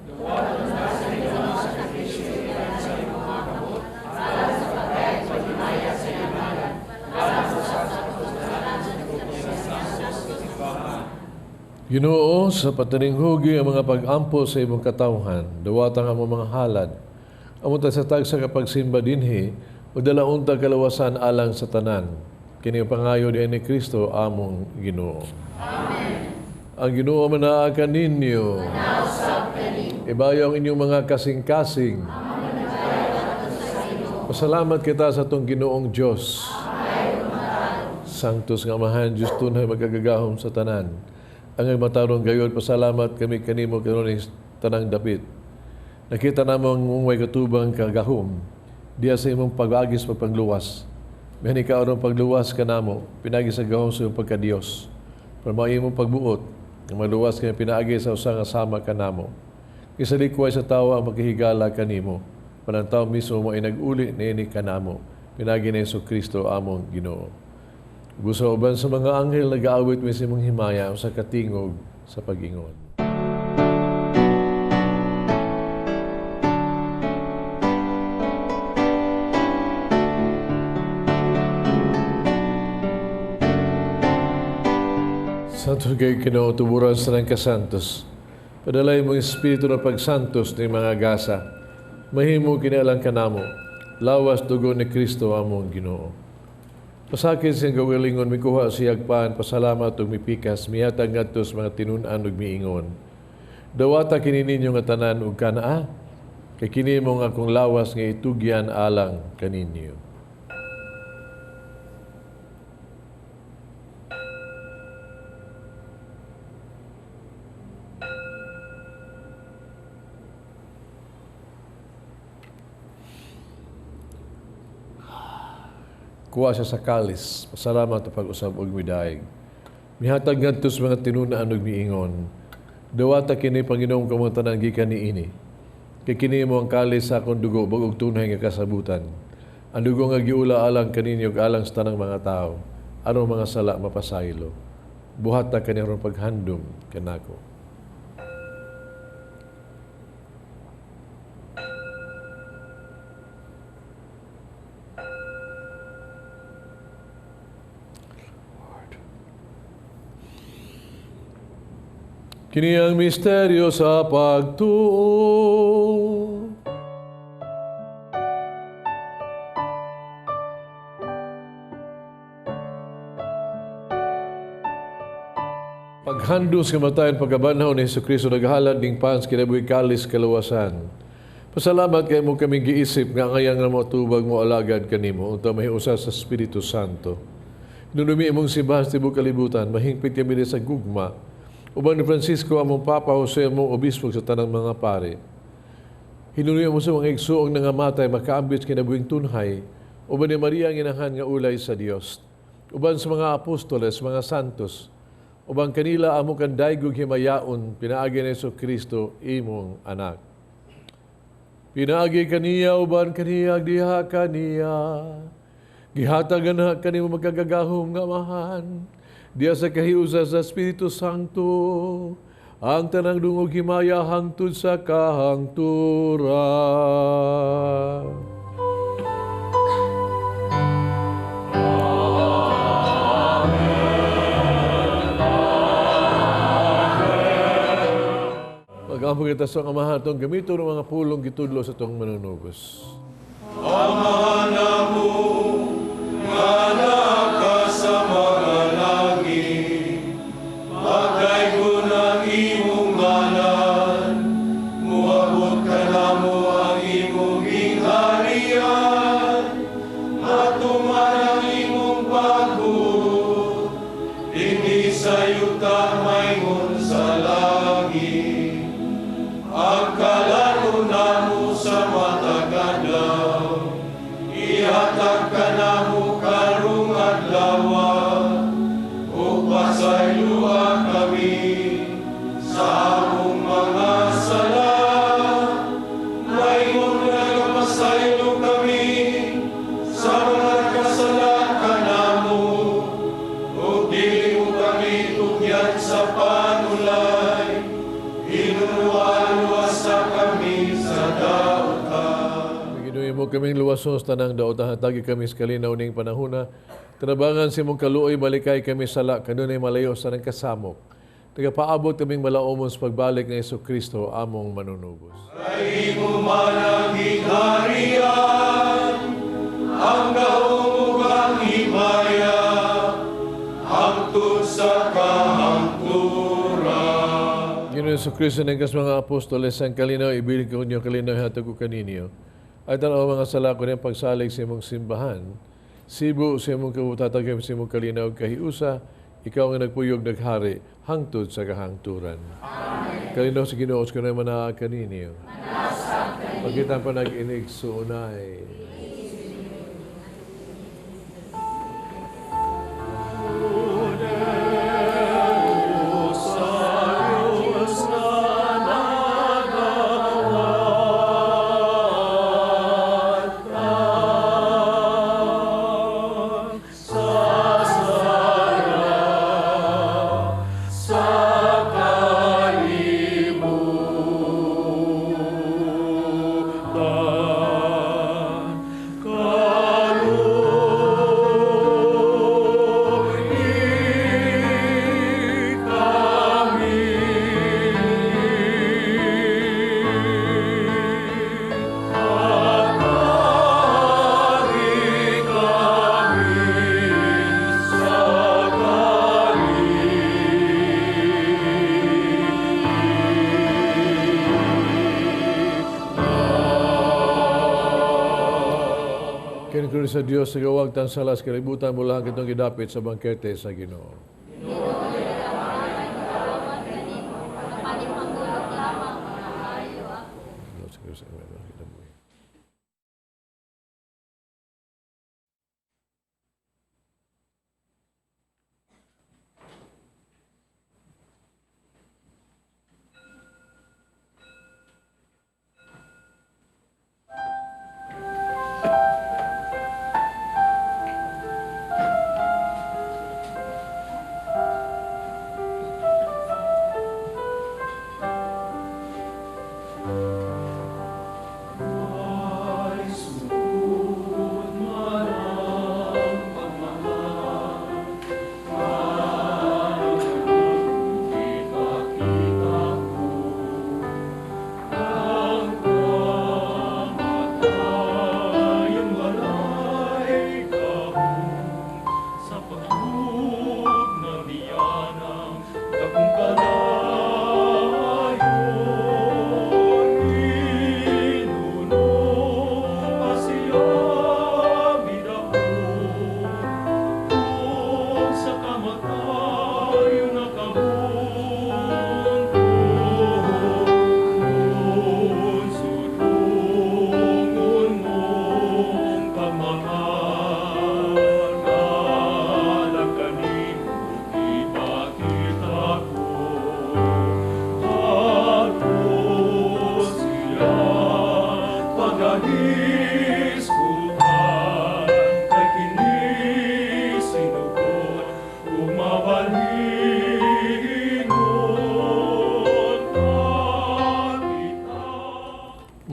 Ginoo, sa pataringhugi ang mga pag-ampo sa imong katawhan, dawatan ang among mga halad. Amo ta sa tagsa kapagsimba dinhi, ug dala unta kalawasan alang sa tanan. Kini pangayo ni Kristo among Ginoo. Amen. Ang Ginoo manaa kaninyo. Ibayo ang inyong mga kasing-kasing. Pasalamat kita sa atong Ginoong Dios. Sanctus nga Amahan, Diyos tunay magagagahom sa tanan. Ang matarong gayon, pasalamat kami kanimo karon tanang dapit. Nakita namo ang mong katubang kagahom, diya sa imong pag-agis pagpangluwas. Mihani ka aron pagluwas kanamo, pinagi sa gahom sa imong pagka-Dios. Pero mao imong pagbuot, nga maluwas kami pinaagi sa usa nga sama kanamo. Kisalikway sa tawo ang makihigala kanimo, panang tawo mismo mo ay nag-uli niini kanamo. Pinagi ni Hesus Kristo among Ginoo. Busa uban sa mga anghel nagaawit mi sa imong himaya sa katingog sa pag-ingon. Santos kay Ginoo, tuburan sa nang kasantos. Padalay mong espiritu na pagsantos ni mga gasa. Mahimo kinalang kanamo. Lawas dugo ni Kristo among Ginoo. Pasakit siyang gawilingon, mikuha siyag paan, pasalamat ug mipikas, mihatag ngadto sa mga tinun-an ug miingon. Dawata kini ninyo nga tanan ug kanaa, kay kini mo nga akong lawas nga itugyan alang kaninyo. Kuha siya sa kalis, pasalamat sa pag-usab og midaig. Mihatag ngadto sa mga tinun-an ug miingon. Dawata kini Panginoong kamong tanan gikan niini. Kay kini mo ang kalis sa akong dugo bag-ong tunay nga kasabutan. Ang dugo nga giula alang kaninyo ug alang sa tanang mga tawo. Aron mga sala mapasaylo. Buhata kani aron paghandom kanako. Kini ang misteryo sa pagtuo. Paghandos kamatayon pagkabanhaw ni Hesukristo naghalad ning pans kinabuhi kalis kaluwasan. Pasalamat kay mo kaming giisip nga angayang nga motubag mo alagad kanimo unta mahiusa sa Espiritu Santo. Nunumi imong simbahan sa tibuok kalibutan, mahingpit kami sa gugma. Uban ni Francisco among Papa Jose among obispo sa tanang mga pare. Hinunuyo mo sa mga igsuong nangamatay makaambit kinabuhing tunhay. Uban ni Maria ang inahan nga ulay sa Dios. Uban sa mga apostoles, mga santos. Uban kanila amo kan daygog himayaon pinaagi ni Hesukristo imong anak. Pinaagi kaniya uban kaniya diha kaniya. Gihatagan na kanimo magkagagahom nga amahan. Diya sa kahiusa sa Espiritu Santo, ang tanang dungog himaya hangtod sa kahangturan. Mag-ampo kita sa Amahan itong gamito ng mga pulong gitudlo sa itong manunubos. Amahan namo, nga naa sa mga langit, pagdaygon ang imong ngalan, muabot kanamo ang imong gingharian, matuman ang imong pagbuot, dinhi sa yuta maingon sa langit. Ang kalan-on namo sa matag adlaw, ihatag Gikan sa panulay, Hinuwaluwasa kami sa dautan. Ginoo mo kaming luwason sa tanang daotan, hatagi kami sa kalinaw ning panahona. Tinabangan sa imong kaluoy, malikay kami sala, kanunay malayo sa nang kasamok. Tagapaabot kaming malaumon sa pagbalik ni Hesus Kristo, among manunubos. Kay imo man ang gingharian, ang gahom ug ang himaya, hangtod sa kahangturan. Ginoo Hesus Kristo, nangkas mga apostoles, ang kalinaw, ibilin ko ninyo, kalinaw, hatag ko kaninyo. Ay tanaw mga sala ko niyang pagsalig sa imong simbahan. Sibo sa imong kabutatagay sa imong kalinaw kahiusa, ikaw ang nagpuyog naghari, hangtod sa kahangturan. Amen. Kalinaw sa Ginoo, sa kanay manaa kaninyo. Pagkita pa nag-inig suunay. Sa Dios sa gawag tan salas kalibutan mula ang kitong gidapit sa bangkete sa Ginoo.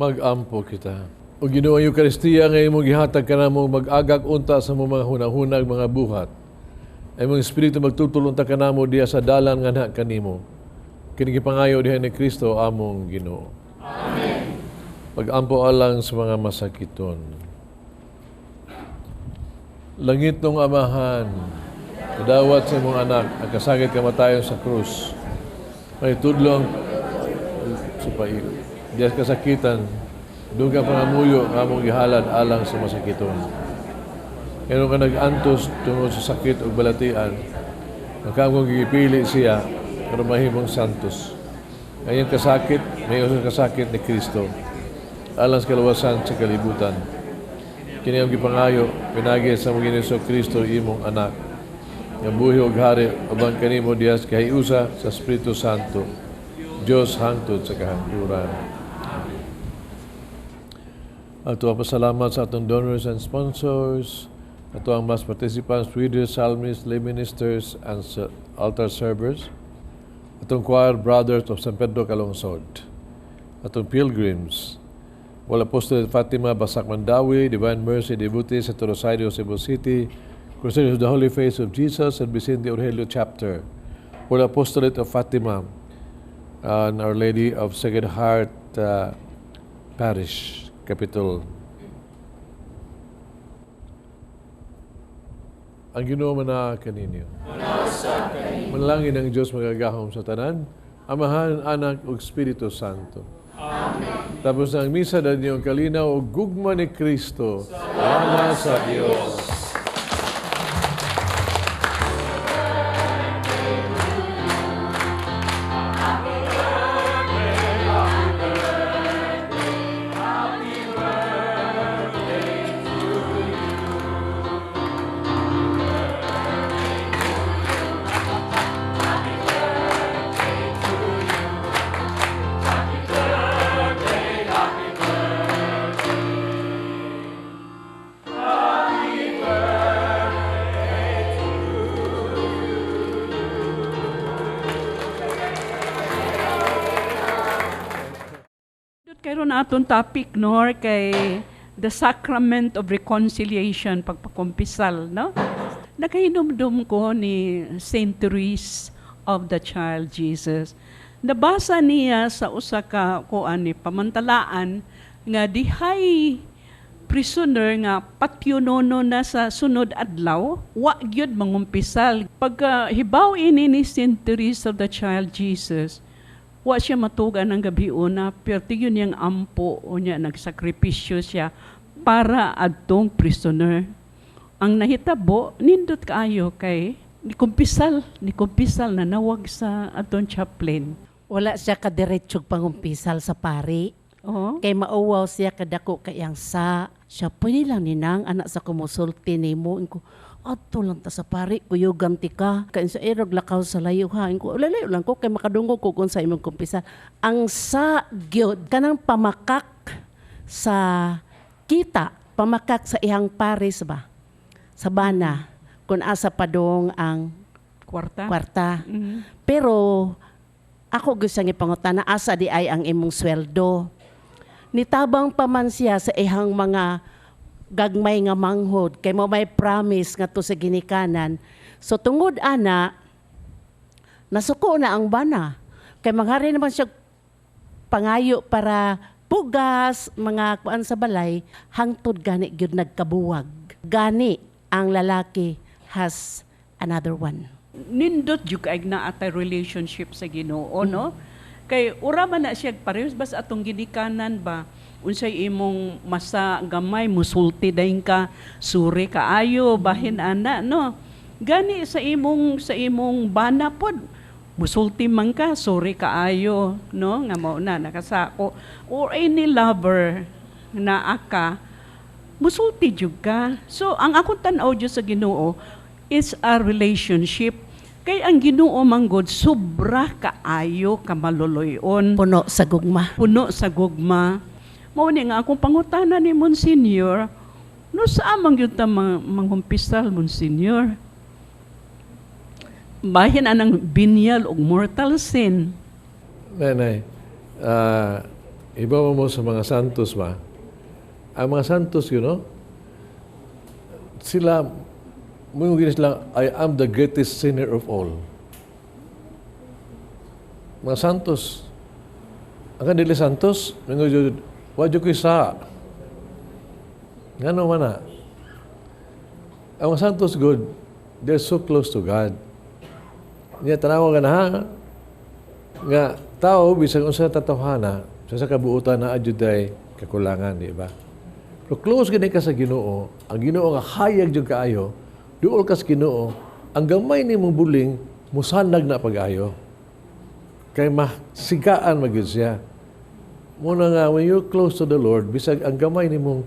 Mag-ampo kita. O Ginoo, ang Eukaristiya nga imong gihatag kanamo mag-agak unta sa imong mga hunahunag, mga buhat. Ay imong Espiritu magtutulong ta kanamo diha sa dalan nga na kanimo. Kini gipangayo diha ni Kristo among Ginoo. Amen. Pag-ampo alang sa mga masakiton. Langit nung Amahan, kadawat sa imong anak, ang kasakit kamatayon sa krus. May tudlong sa pait. Diya kasakitan, dugang pangamuyo nga among gihalad alang sa masakiton. Ngayon ka nag-antos tungod sa sakit o balatian, ang kamong gipili siya pero mahimong santos. Ngayon kasakit, may usang kasakit ni Kristo alang sa kaluwasan sa kalibutan. Kini ang gipangayo, pinagi sa mong Ginoo Kristo imong anak. Nga buhi og hari uban kanimo diha sa kahiusa sa Espiritu Santo. Dios hangtod sa kahangturan. Ato ang pasalamat sa atong donors and sponsors, ato ang mass participants, readers, psalmists, lay ministers, and altar servers. Atong Choir Brothers of San Pedro Calungsod, atong Pilgrims, World Apostolate Fatima, Basak Mandawi, Divine Mercy Devotees sa Rosario, Cebu City, Crusaders of the Holy Face of Jesus and Vicente Orgelio Chapter, World Apostolate of Fatima, and Our Lady of Sacred Heart Parish, Capitol. Ang Ginoo man kaninyo. Manalangin ang Diyos magagahom sa tanan, Amahan, Anak, ug Espiritu Santo. Amen. Tapos na ang misa, dahil niyong kalinaw ug gugma ni Kristo. Salamat sa Diyos. Karon atong topic nor kay the sacrament of reconciliation, pagpakumpisal, no? Nakahinumdum ko ni Saint Therese of the Child Jesus. Nabasa niya sa usa ka kuan ni pamantalaan nga dihay prisoner nga patyonono na sa sunod adlaw, wa gyud mangumpisal. Pagka hibaw ini ni Saint Therese of the Child Jesus, wa siya matugan ang gabi una, pero tiyon niyang ampo o niya, nagsakripisyo siya para adtong prisoner. Ang nahitabo, nindot kaayo kay nikumpisal na nawag sa atong chaplain. Wala siya kadiretsog pangumpisal sa pari. Oo. Kay mauwaw siya kadako kayang sa siya pwede lang ninang anak sa kumusulti nimo. Inko, adto lang ta sa pari, kuyugan ti ka. Kay sa irog lakaw sa layo ha. Inko, lalayo lang ko kay makadungog ko kung sa imong kumpisal. Ang sa gyud kanang pamakak sa kita, pamakak sa iyang paris ba? Sa bana, kung asa padong ang kwarta. Kwarta. Mm-hmm. Pero ako gusto nga ipangutana, asa di ay ang imong sweldo? Nitabang pa man siya sa ihang mga gagmay nga manghod, kay mo may promise nga to sa ginikanan. So tungod ana, nasuko na ang bana. Kay manghari naman siya pangayo para pugas, mga kuan sa balay, hangtod gani gyud nagkabuwag. Gani ang lalaki has another one. Nindot jud kay na atay relationship sa Ginoo, no? Kay ura man na siya parehas bas atong ginikanan ba, unsay imong masa gamay musulti dayon ka, suri kaayo bahin ana, no? Gani sa imong bana pod musulti man ka, suri kaayo, no? Nga mao na nakasako or any lover na aka musulti jud ka. So ang akong tan-aw jud sa Ginoo is a relationship. Kay ang Ginoo manggod sobra kaayo ka maluloy-on. Puno sa gugma. Puno sa gugma. Mao ni nga akong pangutana ni Monsignor, no saa man gyud ta mangumpisal Monsignor? Bahin anang venial og mortal sin. Nanay, iba mo sa mga santos ba? Ang mga santos, you know, sila, mungkin sila, I am the greatest sinner of all. Mga santos, ang kanila santos, mungkin wadyo ko'y sa. Ngano man na? Ang mga santos, good, they're so close to God. Niya, tanawa ka na ha? Nga, tao, bisag unsa tatawhana, sa kabuutan na adjuday kakulangan, di ba? Pero close gani ka sa Ginoo, ang Ginoo nga hayag jud kaayo, duol ka sa Ginoo, ang gamay nimong buling musanag na pag-ayo. Kay masigaan magyud siya. Muna nga, when you're close to the Lord, bisag ang gamay nimong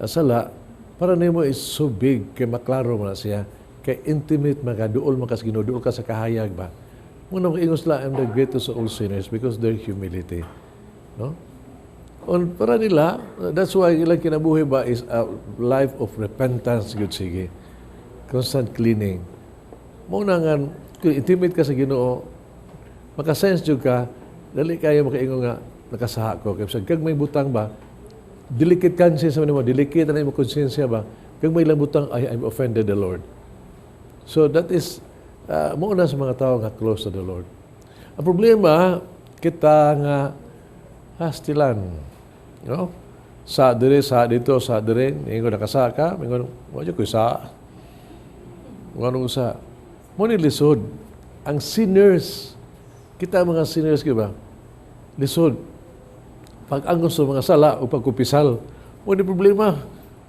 sala, para nimo is so big, kay maklaro man na siya. Kay intimate man ka, duol man ka sa Ginoo, duol ka sa kahayag ba. Muna mag-ingos sila, I'm the greatest of all sinners because their humility. No? On, para nila, that's why ilang kinabuhi ba is a life of repentance, good sige. Constant cleaning. Muna nga, kung intimate ka sa Ginoo, Makasense jud ka, dali kayo makaingon nga nakasaha ko. Kaya kag may butang ba, delicate conscience mo, delicate na imo konsensya ba, kag may lang butang, ay, I'm offended the Lord. So that is, mao na sa mga tao nga close to the Lord. Ang problema, kita nga hastilan. No? Sa dire, sa dito, sa dire, ingon nakasa ka, ingon, wa ko sa. Ngano sa. Mo ni lisod. Ang sinners, kita mga sinners, ba? Lisod. Pag ang sa mga sala o pagkupisal, mo ni problema.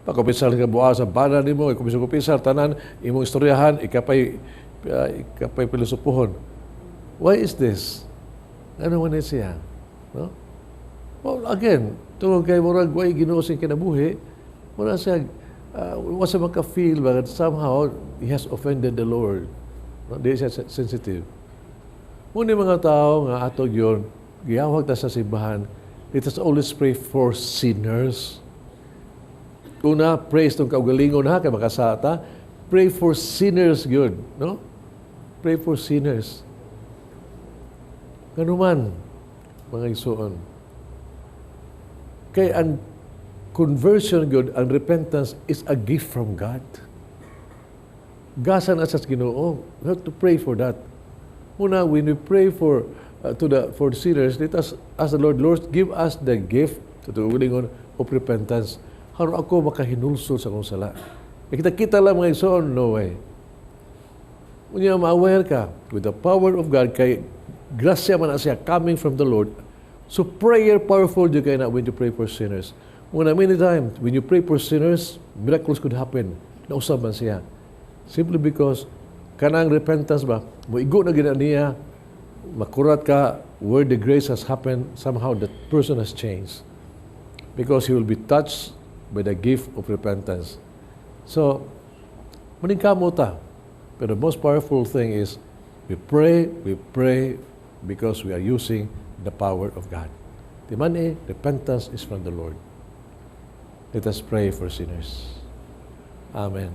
Pagkupisal ka buwa sa bana nimo, ikupisal-kupisal, tanan, imong istoryahan, ikapay pilosopohon. Why is this? Ano man siya? No? Well, again, tungod kay murag way Ginoo sa kinabuhi, wala siya wa siya maka-feel ba somehow he has offended the Lord. No? Di siya sensitive. Muna mga tao nga ato yun, giyawag ta sa simbahan, let us always pray for sinners. Una, praise tong kaugalingon ha, kay makasata. Pray for sinners good, no? Pray for sinners. Ganuman, mga igsoon. Kay ang conversion good, ang repentance is a gift from God. Gasa na sa Ginoo. We have to pray for that. Una, when we pray for to the for sinners, let us ask the Lord, "Lord, give us the gift to the willing of repentance. Haron ako makahinulsol sa akong sala." Kita-kita lang, mga igsoon, no way. Unya ma-aware ka with the power of God kay grasya man na siya coming from the Lord. So prayer powerful jud kay na when you pray for sinners. Muna many times when you pray for sinners, miracles could happen. Nausab man siya. Simply because kanang repentance ba, moigo na gina niya, makurat ka where the grace has happened, somehow that person has changed. Because he will be touched by the gift of repentance. So, maningkamot ta. But the most powerful thing is we pray because we are using the power of God. The money, repentance is from the Lord. Let us pray for sinners. Amen.